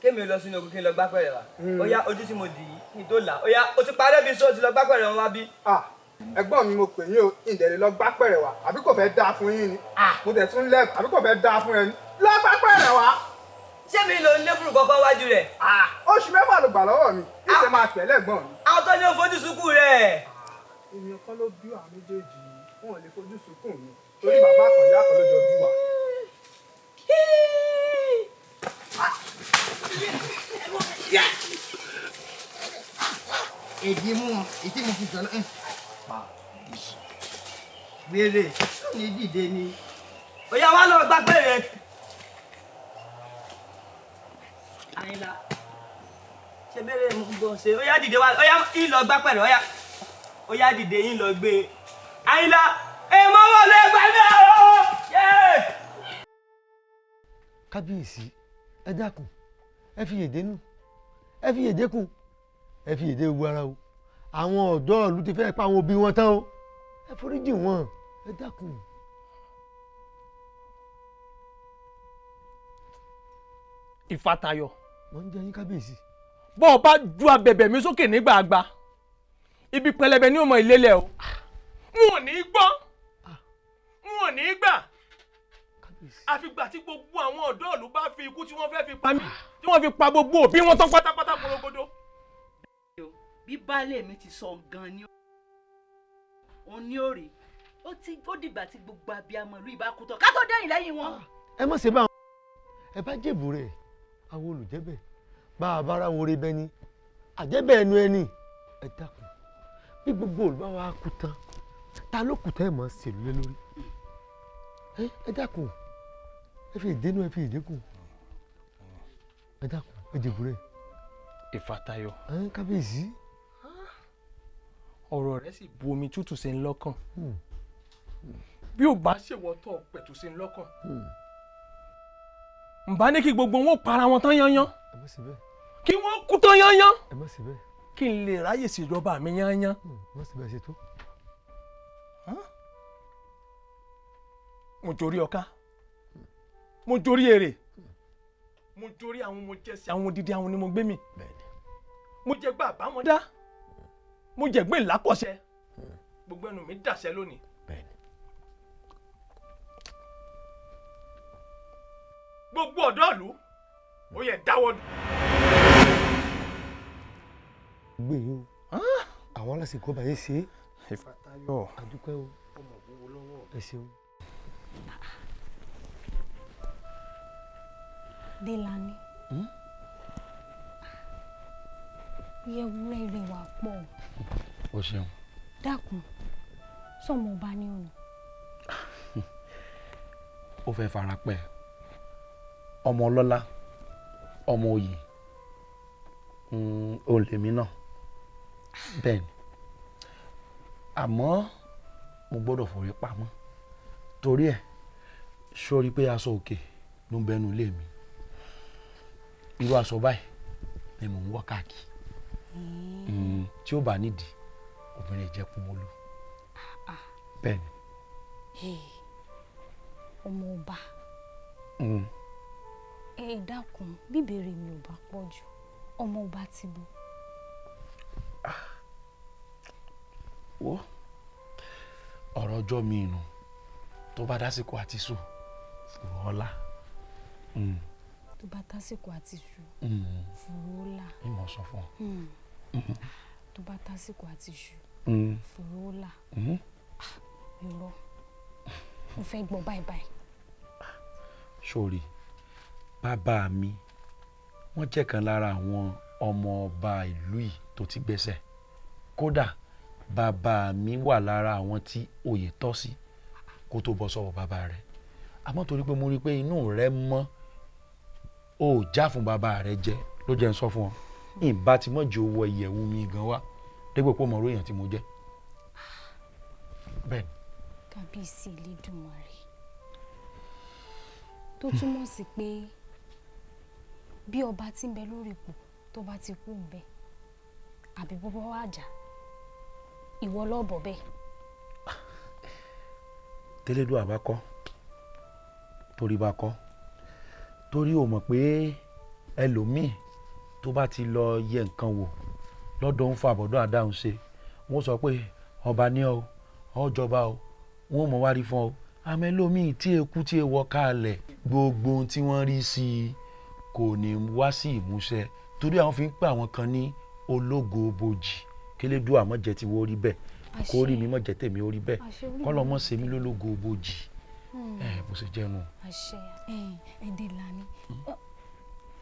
Kémi lọ sínú oko kí n lọ gbá pẹ̀rẹ̀ wá. Ó yá ojú tí mo dì í kí n tó là ó yá o ti parẹ́ bí sóò ti lọ gbá pẹ̀rẹ̀ wọn wá bí. Ẹ̀gbọ́n mi mo pè yín o, ìdẹ̀ lè lọ gbá pẹ̀rẹ̀ wá àbí kò fẹ́ dáa fún yín ni. Mo tẹ̀ tún lẹ́ẹ̀kọ́ àbí kò fẹ́ dáa fún ẹni. Lọ gbá pẹ̀rẹ̀ wá. Ṣé mi lò ń lé fúrù kọ́kọ́ wájú rẹ̀? Oṣù 6 ló gbà lọ́wọ́ mi, ìṣe máa pẹ̀ lẹ́gbọ̀n mi. Àwọn tó ní o fojú sunkún rẹ̀. Èmi kọ́ ló bí àwọn méjèèjì, wọn ò lè fojú sunkún mi torí bàbá kan ìyá kan ló jọ bí wa. Èdè mú ètí mo fi sọ lọ. Wèrè ní dìde ni. Ó yá wá lọ gbá pẹ̀rẹ̀. Àyìnlá ṣe bẹ́rẹ̀ mú gbọ́ ṣe ó yá dìde wá ó yá ń lọ gbá pẹ̀rẹ̀ ó yá dìde ń lọ gbé Àyìnlá èèmọ̀ wọ̀ ló gbà mí o. Kábíyèsí ẹ dákun, ẹ fi yèdè nù, ẹ fi yèdè kù, ẹ fi yèdè gbogbo ara o. Àwọn ọ̀dọ́ ìlú ti fẹ́ pa àwọn òbí wọn tán o, ẹ foríjì wọn, ẹ dákun. Ìfàtayọ̀. Mo ń jẹ yín kábíyèsí. Bọ́ ọ bá ju abẹ̀bẹ̀ mi sókè nígbà àgbà, ibi pẹlẹbẹ ní ọmọ ìlélẹ̀ o. N ò ní gbọ́, n ò ní gbà. Àfìgbà tí gbogbo àwọn ọ̀dọ́ ìlú bá fi ikú tí wọ́n fẹ́ fi pa mí, tí wọ́n fi pa gbogbo òbí wọn tán pátápátá porogodo. Bí baálé mi ti sọ gan ni òun ní òrì, ó dìgbà tí gbogbo abiyamọ ìlú ìbá kú tán ká tó dẹ́yìn lẹ́yìn wọn. Ẹ má ṣe bá wọn, ẹ bá jèbù rẹ̀ àwọn olùjẹ́bẹ̀ bá a bára wọn rí bẹ́ni àjẹ́bẹ̀ ẹnu ẹni. Ẹ dákun, bí gbogbo olùbá wa kú tán, ta ló kù tẹ́ ẹ̀ mọ́ ṣèlú lé lórí? Ẹ dákun, ẹ fi ìdénú, ẹ fi ìdínkù, ẹ dákun, ẹ jèbù rẹ̀. Ìfàtayọ̀. Kábíyèsí. Ọ̀rọ̀ rẹ̀ sì bu omi tútù sí ń lọ́kàn. Bí ò bá ṣèwọ́ tó pẹ̀tù sí ń lọ́kàn. Ǹbá ní kí gbogbo wọn para wọn tán yányán. Kí wọ́n kú tán yányán. Kí n lè ráyè ṣèjọba mi yányán. Mo torí ọká, mo torí èrè, mo torí àwọn mo jẹ sí àwọn odidi àwọn ni mo gbé mi. Mo jẹ gbà báwọn dá, mo jẹ gbé ìlákọ̀ṣẹ, gbogbo ẹnu mi dàṣẹ lónìí. Gbogbo ọ̀dọ́ ìlú ó yẹ dáwọ́ dùn. Gbé yìí o, àwọn alásìkò bàyẹ̀ ṣe é. Ìfàtayọ̀. Àdúpẹ́ o, ẹ ṣeun. Délani, ewúrẹ́ rẹwà pọ̀. O ṣeun. Dákun, sọmọ ọba ní ọ̀nà. Ó fẹ́ fara pẹ́ ọmọ ọlọ́lá, ọmọ oyè, òun lèmi náà. Bẹ́ẹ̀ ni, àmọ́ mo gbọ́dọ̀ forí pamọ́ torí ẹ̀ sórí pé aṣọ òkè ló ń bẹnu ilé mi. Irú aṣọ báyìí ni mò ń wọ̀ káàkiri. Tí ó bá nídìí, obìnrin ìjẹkùn mọ́lú. Bẹ́ẹ̀ ni. Ọmọ ọba. Ẹ dákun, bíbèrè mi ò bá pọ̀ jù, ọmọ ọba ti bo. Wo ọ̀rọ̀ ọjọ́ mi nù tó bá dásìkò àti sùn fùrọ̀ọ́lá. Tó bá tásìkò àti sùn fùrọ̀ọ́lá. Ìmọ̀ sọ fún ọ. Tó bá tásìkò àti sùn fùrọ̀ọ́lá. Irọ́, mo fẹ́ gbọ́ báyìí báyìí. Sórí bàbá mi, wọ́n jẹ́ kan lára àwọn ọmọ ọba ìlú yìí tó ti gbẹ́sẹ̀. Kódà bàbá mi wà lára àwọn tí oyè tọ́ sí kó tó bọ́ sọ́wọ́ bàbá rẹ̀. Àmọ́ torí pé mo rí i pé inú rẹ mọ́, o ò já fún bàbá rẹ jẹ ló jẹ́ ń sọ fún ọ. Ìbá ti mọ̀ jẹ́ owó ìyẹ̀wù mi gan wá dégbò pé mo rò èèyàn tí mo jẹ́. Bẹ́ẹ̀ ni. Kábíyèsí Elédùmarè, tó túmọ̀ sí pé bí ọba tí ń bẹ lórí ipò tó bá ti kú ń bẹ, àbí bọ́bọ́ wà jà, ìwọ lọ́bọ̀ bẹ́ẹ̀. Tẹ́lẹ̀dùn àbá kọ́ torí bá kọ́ torí o mọ̀ pé ẹlòmíì tó bá ti lọ yẹ nǹkan wò lọ́dọ̀ ń fa àbọ̀dọ̀ àdáhùn ṣe, wọ́n sọ pé ọba ní ọ ọjọba o, wọ́n mọ̀ wá rí fún ọ. Àmọ́ ẹlòmíì tí eku tí ewọ kalẹ̀ gbogbo ohun tí wọ́n rí sí i kò ní wá sí ìmúṣẹ, torí àwọn fi ń pè àwọn kan ní ológo bojì. Kélédùn àmọ́ jẹ́ ti wọ́n rí bẹ́ẹ̀, kó rí mi mọ̀ jẹ́ tèmi ó rí bẹ́ẹ̀, kọ́lọ́ mọ̀ ṣe mí lólógo bojì. Ẹ bó ṣe jẹ́ nu. Àṣẹ. Ẹ Délani,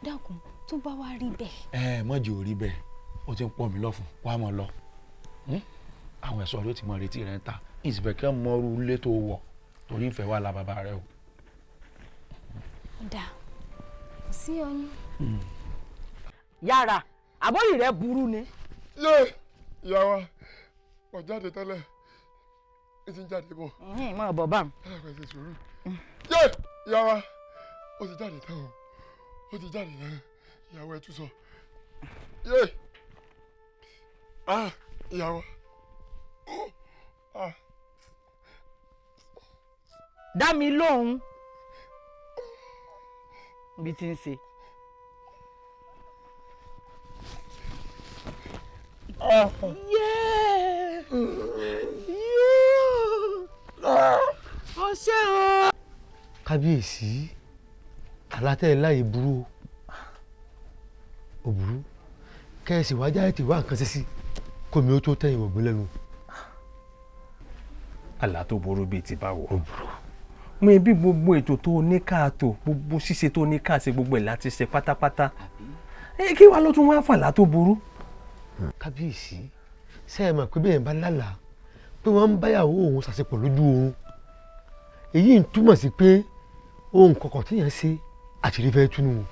dákun, tó bá wá rí bẹ́ẹ̀. Ẹ mọ̀jì ò rí bẹ́ẹ̀, ó ti ń pọ̀ mí lọ́fun, wàá mọ̀ lọ. Àwọn ẹ̀ṣọ́ rẹ ó ti mọ retí rẹ̀ ń ta ìsìnkẹ́ mọ́rú ilé tó wọ̀ torí ń fẹ́ wà lá bàbá rẹ o. Dà sí ọyún. Yàrá àbóyì rẹ burú ni. Yé ìyá wa, kò jáde tẹ́lẹ̀, ẹ ti ń jáde bọ̀. Mọ̀ bọ̀ bá. Ẹ kò ṣe sùúrù. Yé ìyá wa, ó ti jáde tán o, ó ti jáde tán, ìyàwó ẹ tún sọ. Yé ah ìyá wa. Dá mi lóhùn bí ti ń ṣe. Ọṣẹ o. Kábíyèsí, alátẹ̀ láyé burú o, ò burú kẹ́sì wájà ẹ̀ tí wá nǹkan ṣe sí kómi ó tó tẹ̀yìn wọ̀gbìn lẹ́nu. Àlá tó burú bíi ti báwo. Ó burú. Mo bí gbogbo ètò tó ní káàtó, gbogbo ṣíṣe tó ní káàṣe, gbogbo ẹ̀ láti ṣe pátápátá. Kí wàá ló tún wá fàlà tó burú. Kábíyèsí, ṣé ẹ mọ̀ pé bẹ́ẹ̀ bá lálàá pé wọ́n ń báyàwó òun ṣàṣepọ̀ lójú oorun, èyí ń túmọ̀ sí pé ohun kọ̀ọ̀kan téèyàn ṣe àṣírí fẹ́ tú nù.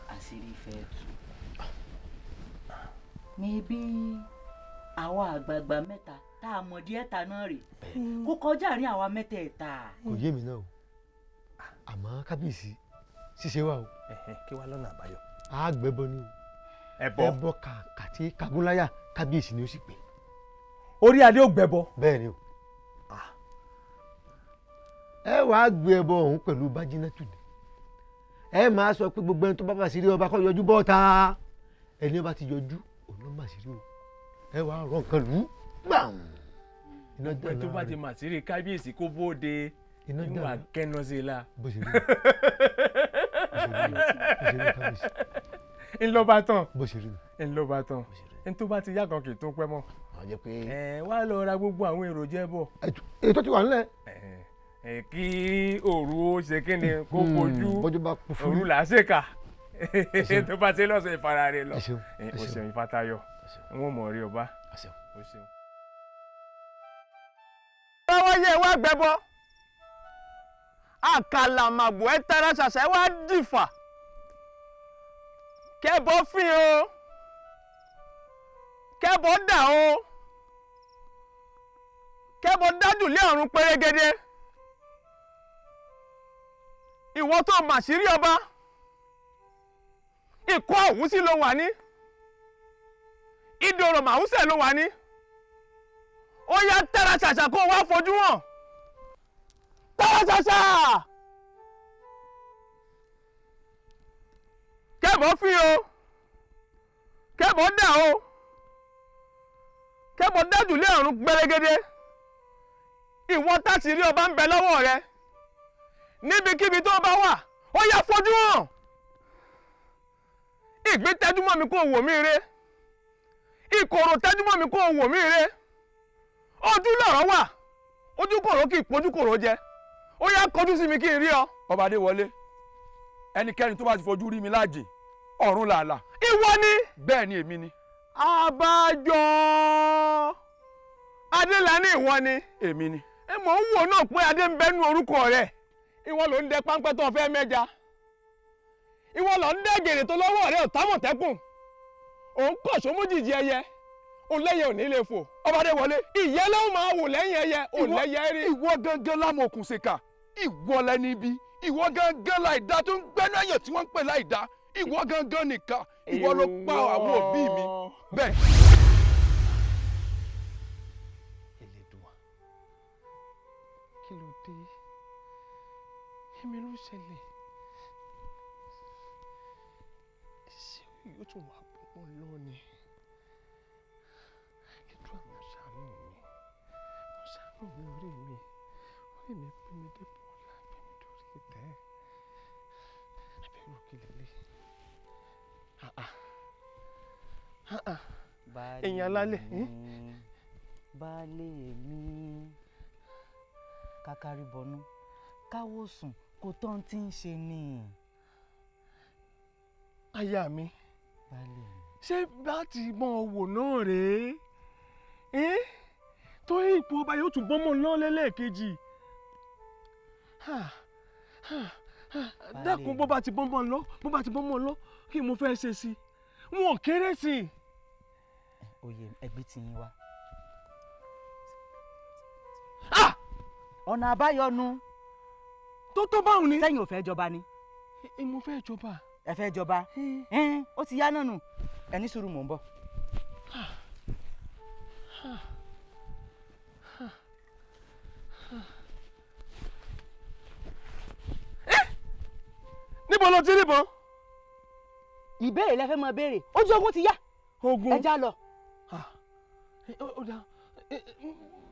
Àṣírí fẹ́ tú. Níbí àwa àgbààgbà mẹ́ta tá a mọ̀ díẹ̀ ta náà rè kó kọjá àárín àwa mẹ́tẹ̀ẹ̀ta. Kò yé mi náà o, àmọ́ kábíyèsí ṣíṣe wà o. Kí wàá lọ́nà àbáyọ. A gbẹ́bọ ni o. Ẹbọ. Ẹbọ kàkà tí kagúnláyà kábíyèsí ni ó sì pè. Orí adé ò gbẹ́bọ. Bẹ́ẹ̀ ni o. Ẹ wàá gbé ẹbọ ọ̀hún pẹ̀lú bájínátù ni. Ẹ máa sọ pé gbogbo ẹni tó bá bá sí rí ọba kó yọjú bọ́ta, ẹni ọba ti yọjú òun ló má sí rí o. Ẹ wàá rọ nǹkan lù ú gbàm. Gbogbo ẹni tó bá ti mà sí rí kábíyèsí kó bóde ìwà kẹnu sí i la. Bó ṣe rí ńlọba tán. Bó ṣe rí ńlọba tán. Ẹni tó bá ti yá kan kì í tó pẹ́ mọ́. Ẹ wá lọ ra gbogbo àwọn èròjà ẹbọ. Ètò ti wà nílẹ̀. Kí òru ó ṣe kí ni kó kojú òru là á ṣèkà tó bá ṣe lọ́sẹ̀ ìfara rẹ̀ lọ. O ṣeun Ifátayọ̀, n ó mọ̀ rí ọba. O ṣeun. Lọ́wọ́ yẹ wá gbẹ́bọ́, àkàlàmàgbò ẹ tara ṣàṣà ẹ wá dìfà kẹbọ fín o, kẹbọ dà o, kẹbọ dájú lé ọ̀run pérégede. Ìwọ tó màṣírí ọba, ìkọ́ òwúsí ló wà ní, ìdòrò màwúsẹ̀ ló wà ní, ó yá tara ṣàṣà kó wá fojú hàn. Tara ṣàṣà. Kẹ́bọ̀ fi o, kẹ́bọ̀ dà o, kẹ́bọ̀ dájú lé ọ̀run gbẹrẹgẹdẹ. Ìwọ táṣìírí ọba ń bẹ lọ́wọ́ rẹ. Níbikíbi tó bá wà, ó yá fojú hàn. Ìgbín tẹjúmọ́ mi kó wò mí re. Ìkorò tẹjúmọ́ mi kó wò mí re. Ojú lọ̀rọ̀ wà, ojúkòrò kì í pojúkòrò jẹ. Ó yá kọjú sí mi kí n rí ọ. Ọba Adéwọlé, ẹnikẹ́ni tó bá ti fojú rí mi láàjì, ọ̀run làálàá. Ìwọ ni. Bẹ́ẹ̀ ni èmi ni. Abájọ Adélàní ìwọ ni. Èmi ni. Ẹ mọ̀ ń wò náà pé adé ń bẹ́nu orúkọ rẹ̀. Ìwọ ló ń dẹ páńpẹ́ tó fẹ́ mẹ́ja. Ìwọ ló ń dẹ gèrè tó lọ́wọ́ rẹ̀ ò támọ̀tẹ́kùn. Òun kọ̀ sómójìjì ẹyẹ. Òun lẹ́yẹ ò ní lè fò. Ọba Adéwọlé. Ìyẹ́ ló máa wò lẹ́yìn ẹyẹ, ò lẹ́yẹ rí. Ìwọ gangan lámọ̀ọ́kùn ṣèkà. Ìwọ lẹni ibi. Ìwọ gangan láìda tó ń gbẹ́nu ẹ̀yàn tí wọ́n ń pè láìda. Ìwọ gangan nìkan. Ìwọ ló pa àwọn òbí mi. Bẹ́ẹ̀. Elédùà, kí ló dé? Èmi ló ṣẹlẹ̀. Ṣé yóò tún wà pọ̀ lọ ni? Elédùà máa ṣàánú mi. Mo ṣàánú mi orí mi. Orí mi pé mi dé bọ́ọ̀lá, pé mi dórí ìtẹ́. Àbẹ̀rù kí lélẹ̀? Èèyàn alálẹ̀. Baálé mi, kákárí bọnú káwọ́ sùn kò tán tí ń ṣe ni. Aya mi, ṣé bá ti mọ wò náà rèé? Tó ipò ọba yóò tún bọ́mọ náà lẹ́lẹ́kejì. Dákun, bó bá ti bọ́mọ lọ, bó bá ti bọ́mọ lọ, kí mo fẹ́ ṣe sí i? Wọn ò kéré sí i. Oyè ẹgbẹ́ tí yín wá. Ọ̀nà àbáyọ nu. Tó báwọn ni. Sẹ́yìn ò fẹ́ jọba ni. Mo fẹ́ jọba. Ẹ fẹ́ jọba. Ó ti yá náà nù. Ẹ ní sùúrù, mò ń bọ̀. Níbo ló ti rí bọn? Ìbéèrè lẹ fẹ́ máa béèrè. Ojú ogun ti yá. Ogun. Ẹ já lọ. Ó dáa,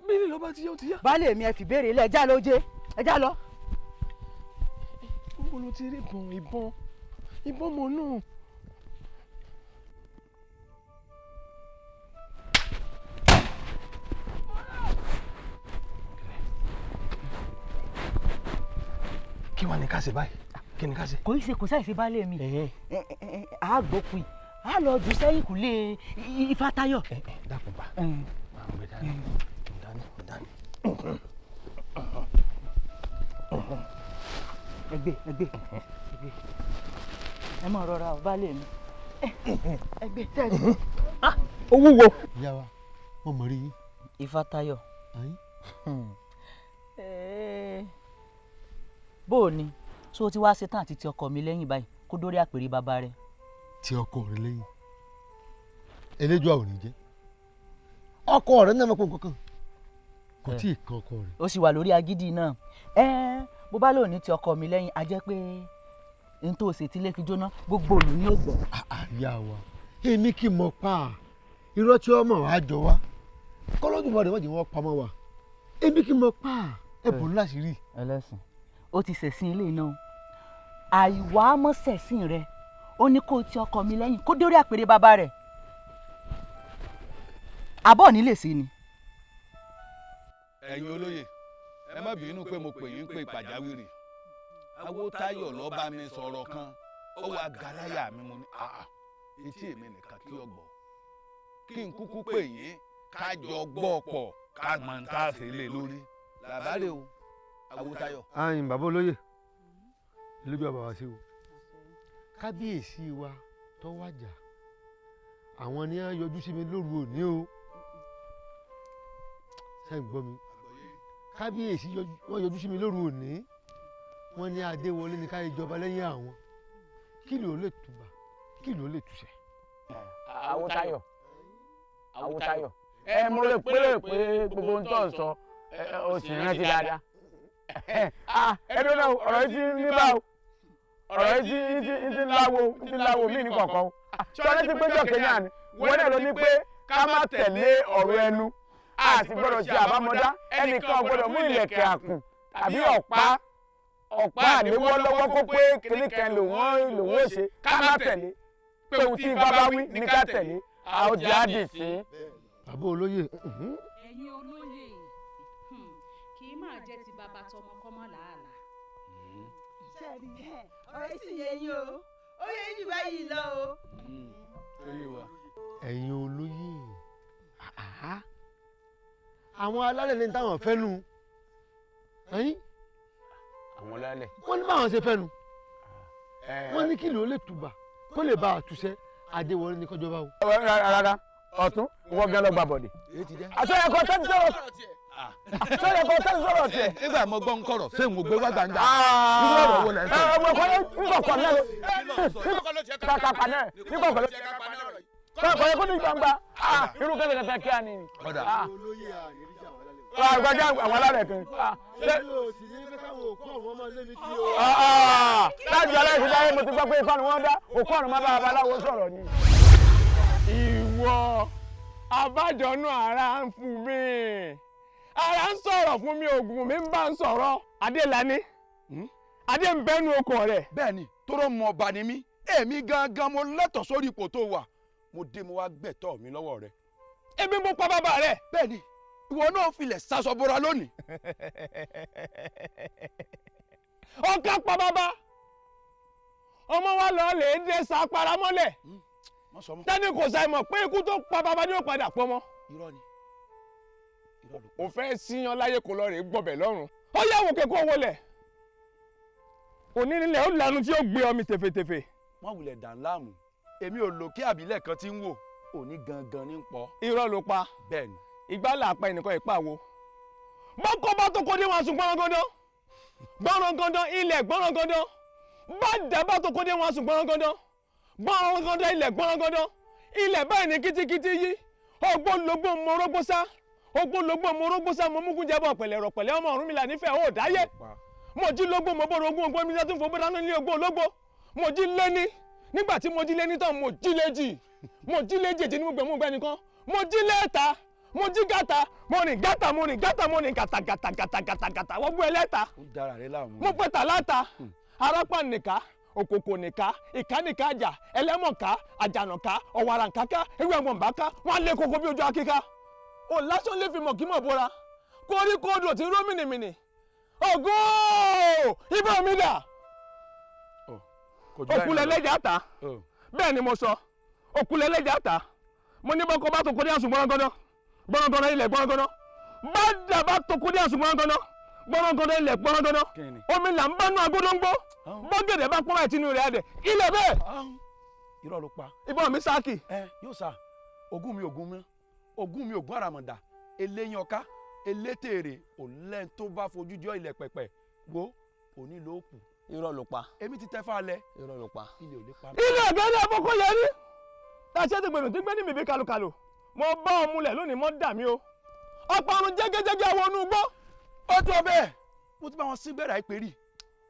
bílí lọ́ba ti yá, ó ti yá. Baálé mi, ẹ fi béèrè lẹ, ẹ já lọ oje, ẹ já lọ. Níbo ló ti rí ìbọn? Ìbọn ìbọn mọ náà. Kí wàá ní ká ṣe báyìí? Kí ni ká ṣe? Kò í ṣe kò sáì ṣe baálé mi. A gbókun a lọ jù sẹ́yìn kùlé Ifátayọ̀. Dákun bá máa ń gbé dání dání dání. Ẹgbẹ́ ẹgbẹ́ ẹgbẹ́, ẹ máa rọra o baálé mi. Ẹgbẹ́ tẹ́lẹ̀. Ó wúwo. Ìyá wa, mo mọ̀ rí yín. Ifátayọ̀, bó o ní so ti wá ṣetán àti ti ọkọ mi lẹ́yìn báyìí kó dórí àpèrè bàbá rẹ̀. Ti ọkọ rẹ lẹ́yìn? Elédùà ò ní jẹ́ ọkọ rẹ náà mọ̀ pé nǹkan kan kò tí ì kan ọkọ rẹ. Ó sì wà lórí agídí náà. Bó bá lóun ní ti ọkọ mi lẹ́yìn, a jẹ́ pé n tó ṣe tí lè fi jóná gbogbo òlù ní ògbọ́. Ìyá wa, èmi kì í mọ̀ pa irọ́ tí ọmọ wa jọ wá kọ́lọ́dúnmọ́ rẹ̀ wọ́n jẹ́ wọ́n pamọ́ wa, èmi kì í mọ̀ pa ẹ̀bùn láṣìírí. Ẹlẹ́sìn ó ti ṣẹ̀sìn ilé náà, àìwá mọ́ ṣẹ̀sìn rẹ̀, ó ní kó ti ọkọ mi lẹ́yìn kó dórí àpèrè bàbá rẹ̀. Àbọ̀ ní lè ṣe ni. Ẹ̀yin olóye, ẹ má bínú pé mo pè yín pé pàjáwìrì. Awótáyọ̀ ló bá mi sọ̀rọ̀ kan, ó wá galáyà mi, mo ní àà etí èmi nìkan kí ọgbọ́ kí n kúkú pè yín ká jọ gbọ́ pọ̀ ká mọ̀ n tá a ṣe lé lórí làbárè o. Awótáyọ̀. Ayin bàbá olóyè, lójú àbàwá sí o, kábíyèsí wa tó wájà, àwọn ni a yọjú sí mi lóru òní o. Sẹ́yìn gbọ́ mi, kábíyèsí wọ́n yọjú sí mi lóru òní, wọ́n ní Adéwọlé ní káyé jọba lẹ́yìn àwọn. Kí ló lè tùbà, kí ló lè túṣẹ. Awótáyọ̀, Awótáyọ̀, ẹ mo lè pé gbogbo ohun tó ń sọ o sì rántí dáadáa. Ẹni náà ọ̀rọ̀ yìí ti ní bá o, ọ̀rọ̀ yìí ti ń láwo, ti ń láwo mí ní kọ̀ọ̀kan o. Sọ́ni ti péjọ kẹ́nyà ni wọ́n náà ló ní pé ká má tẹ̀lé ọ̀rọ̀ ẹnu, a sì gbọ́dọ̀ ṣe àbámọ́dá, ẹnìkan gbọ́dọ̀ mú ìlẹ̀kẹ̀ àkùn tàbí ọ̀pá àléwọ́ lọ́wọ́ kó pé kìnìkan lòun ó ṣe, ká má tẹ̀lé pé ohun tí ifá bá wí ní ká tẹ̀lé, a ó di àdì sí. Bàbá olóyè. Ẹ̀yin olóyè, kì í máa jẹ́ ti bàbá tọmọ kọ́mọ làálàá. Ṣẹ́ẹ̀rì ọ̀rẹ́ sì yẹ yín o, ó yẹ yín báyìí lọ o. Ẹ̀yin olóyè, àwọn alálẹ̀ ní táwọn fẹ́ nu. Àwọn alálẹ̀. Wọ́n ní báwọn ṣe fẹ́ nu. Wọ́n ní kí ló lè tùbà kó lè bá àtúnṣe Adéwọlé ní kọjọba o. Rárá, ọ̀tún ìwọ gan lọ gba bọ̀dẹ̀. Àṣọyẹ̀kọ tẹ́tí sọ̀rọ̀, àṣọyẹ̀kọ tẹ́tí sọ̀rọ̀ tiẹ̀. Nígbà mo gbọ́ ń kọ̀rọ̀ ṣé n ò gbé wá gbangba. Irú ọ̀rọ̀ wo lẹ ń sọ? Ọmọ ẹ̀kọ́ nígbàkọ̀ náà kàkàpà náà nígbàkọ̀ ló kọ̀ọ̀kọ̀ yẹ kó ní gbangba irú kẹ́tẹ̀kẹ́tẹ̀ kí á ní. Ọ̀dà. Àgbàjá àwọn alálẹ̀ kan. Láti aláìsí láyé mo ti gbọ́ pé ifá ni wọ́n dá, òkú ọ̀run má bá babaláwo sọ̀rọ̀ ni. Ìwọ abájọnú ara ń fún mi, ara ń sọ̀rọ̀ fún mi, ògùn mi ń bá ń sọ̀rọ̀. Adélani, adé ń bẹ́nu okọ̀ rẹ̀. Bẹ́ẹ̀ni, tóró mọ ọba ni mí, èmi gangan mo lẹ́tọ̀ọ́ sórí ipò tó wà, mo dé mo wá gbẹ̀tọ́ mi lọ́wọ́ rẹ. Èmi mo pa bàbá rẹ. Bẹ́ẹ̀ni, ìwọ náà filẹ̀ sasọbora lónìí. Ọkà pa bàbá, ọmọ wa lọ lè dé sapara mọ́lẹ̀, tẹ́ni kò sàì mọ̀ pé ikú tó pa bàbá ni ó padà pọ̀ mọ́. Irọ́ ni. O fẹ́ síyan láyé kó lọ rè gbọ̀bẹ̀ lọ́rùn. Ó yẹ wò kékó wọlé. Òní nílẹ̀ ó lanu tí ó gbé ọmi tèfètèfè. Wọ́n wulẹ̀ dàn láàmú, èmi ò lòkè àbílẹ̀ kan tí ń wò, òní gangan ní pọ̀. Irọ́ ló pa. Bẹ́ẹ̀ni. Ìgbà là pa ẹnìkan ìpa wo. Bọ́kọ́ bá tó kó dé wọn sùn gbọ́nrangandan. Gbọ́nrangandan ilẹ̀ gbọ́nrangandan. Bá dàbá tó kó dé wọn sùn gbọ́nrangandan. Gbọ́nrangandan ilẹ̀ gbọ́nrangandan. Ilẹ̀ báyìí ní kítíkítí yí. Ògbólógbó morógbó sá. Ògbólógbó morógbó sá, mo múkún jẹ́bọ̀ pẹ̀lẹ́ rọ̀ pẹ̀lẹ́ ọmọ Ọ̀rúnmìlà nífẹ̀ẹ́ ò dáyé. Mo jí lógbó mo bọ̀rọ̀ ogún ogbó mi sá tún fò bọ́dá ní ogbó ológbó. Mo jí léní. Nígbà tí mo jí léní tán mo jí léjì. Mo jí léjì èjì ní gbẹ̀mú gbẹ́ nìkan. Mo jí lẹ́ẹ̀ta. Mo jí gàtà, mo rìn gàtà, mo rìn gàtà, mo rìn gàtà gàtà gàtà gàtà gàtà, wọ́n gbé ẹlẹ́ta. Mo pẹ́ tà láta, arápá nìka, òkòkò nìka, ìka nìka àjà, ẹlẹ́mọ̀ká, àjànàká, ọ̀wàrà nkáká, ewé ẹ̀gbọ̀n báká, wọ́n á lé koko bí ojú akíká. Ò lásán lè fi mọ̀ kí mọ̀ bóra, koríko odò tí ń ró mìnìmìnì. Ògo ibà mi dà. Òkúlẹ̀ lẹ́jà ta, bẹ́ẹ̀ ni mo sọ, òkúlẹ̀ lẹ́jà ta, mo ní bọ́kọ bá tó kó dé àsùn gbọ́nrangọ́dọ́. Gbọ́nrangọ́dọ́ ilẹ̀ gbọ́nrangọ́dọ́, bá dàbá tó kó dé àsùn gbọ́nrangọ́dọ́, gbọ́nrangọ́dọ́ ilẹ̀ gbọ́nrangọ́dọ́, omi là ń bá nú agbódóńgbó, bọ́gẹ̀dẹ̀ bá pọ́n àti inú rẹ̀ adẹ̀, ilẹ̀ bẹ́ẹ̀. Irọ́ ló pa. Ìbọn mi sáàkì. Ẹ yóò sá, ogún mi ogún mi, ogún mi ogún àràmọ̀dà, eléyìn ọ̀ká, elétèrè, òlẹ́ni tó bá fojú jọ ilẹ̀ pẹ̀pẹ̀, wo òní ló kù. Irọ́ ló pa. Èmi ti tẹ́ fà lẹ. Irọ́ ló pa. Ilé ò lè pa mí. Ilé ọ̀gá àfọkọ́ yẹrí. Tàṣẹ́ ti gbèrò tí gbé ní mìbí kàlùkàlù. Mo bá ọ múlẹ̀ lónìí mọ́ dà mí o. Ọ̀parun jẹ́gẹ́jẹ́gẹ́ àwọn onú gbọ́. Ó tó bẹ́ẹ̀, mo ti bá wọn sígbẹ́rẹ́ àìpérí,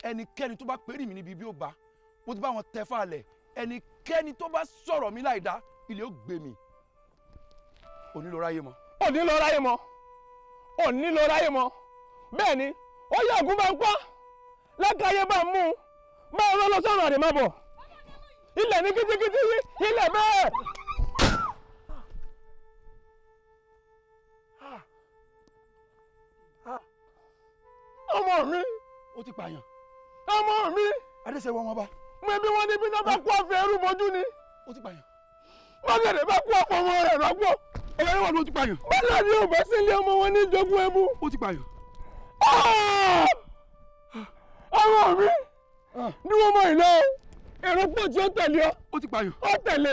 ẹnikẹ́ni tó bá pérí mi níbi bí ó bá, mo ti bá wọn tẹ fàlẹ̀, ẹnikẹ́ni tó bá sọ̀rọ̀ mi láì dá, ilé ó gbé mi. Òní ló ráyè mọ́. Òní ló ráyè mọ́. Òní ló ráyè mọ́. Bẹ́ẹ̀ ni, ó yẹ ògún bá ń pa, lákàáyé bá ń mú un, bá ń rọ́ lọ sọ́run àdèmá bọ̀. Ilẹ̀ ní kítíkítí yí, ilẹ̀ bẹ́ẹ̀. Ọmọ mi. Ó ti pààyàn. Ọmọ mi. Adéṣe wọn wọn bá. Mo ẹbí wọn ní bí náà bá kú ọ̀fẹ́ ẹrú bojú ni. Ó ti pààyàn. Bọ́gẹ̀dẹ̀ bá kú ọ̀fọ̀ ọmọ rẹ̀ rọ́pò. Ọ̀rẹ́ wọn ló ti pààyàn. Bọ́lá ni ò bá sílé ọmọ wọn ní jogún ẹbú. Ó ti pààyàn. Ọmọ mi. Dúró mọ́ ìlọ. Èrò pọ̀ tí ó tẹ̀lé ọ. Ó ti pààyàn. Ó tẹ̀lé.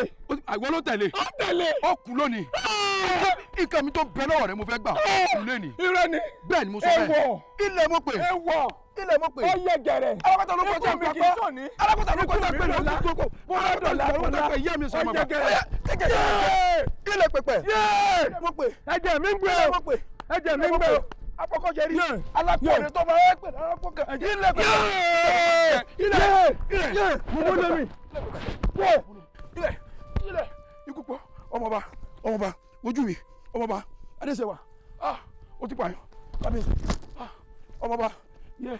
Àìwọ́ ló tẹ̀lé. Ó tẹ̀lé. Ó kú lónìí. Nǹkan mi tó bẹ lọ́wọ́ rẹ mo fẹ́ gbà. Ó kú lónìí. Irọ́ ni. Bẹ́ẹ̀ ni mo sọ bẹ́ẹ̀. Ewọ̀. Ilẹ̀ mo pè. Ewọ̀. Ilẹ̀ mo pè. Ó yẹ gẹ̀rẹ̀. Alákọ̀tà ló kọjá Ikú mi kì í ìgbà. sọ̀ní. Alákọ̀tà ló kọjá Ikú mi ìgbà. lọ́la. Mo bá dọ̀là kọ̀lá. Ó yẹ gẹ̀rẹ̀. Ilẹ̀ pẹ̀pẹ̀. Yéé. Mo pè. Ẹ̀jẹ̀ mi ń gbé o. Ilẹ̀ mo pè. Ẹ̀jẹ̀ mi ń gbé o. Afọkọjẹrí alákọ̀ọ́rẹ́ tó máa ń pè lárakọ̀ọ́kẹ́ ilẹ̀ pẹ̀lú ilẹ̀ ilẹ̀ mo lé mi ilẹ̀ ilẹ̀ ikú pọ̀ ọmọba ọmọba ojú mi ọmọba adéṣẹwà ah ó ti pààyàn kábíyèsí ah ọmọba yẹ.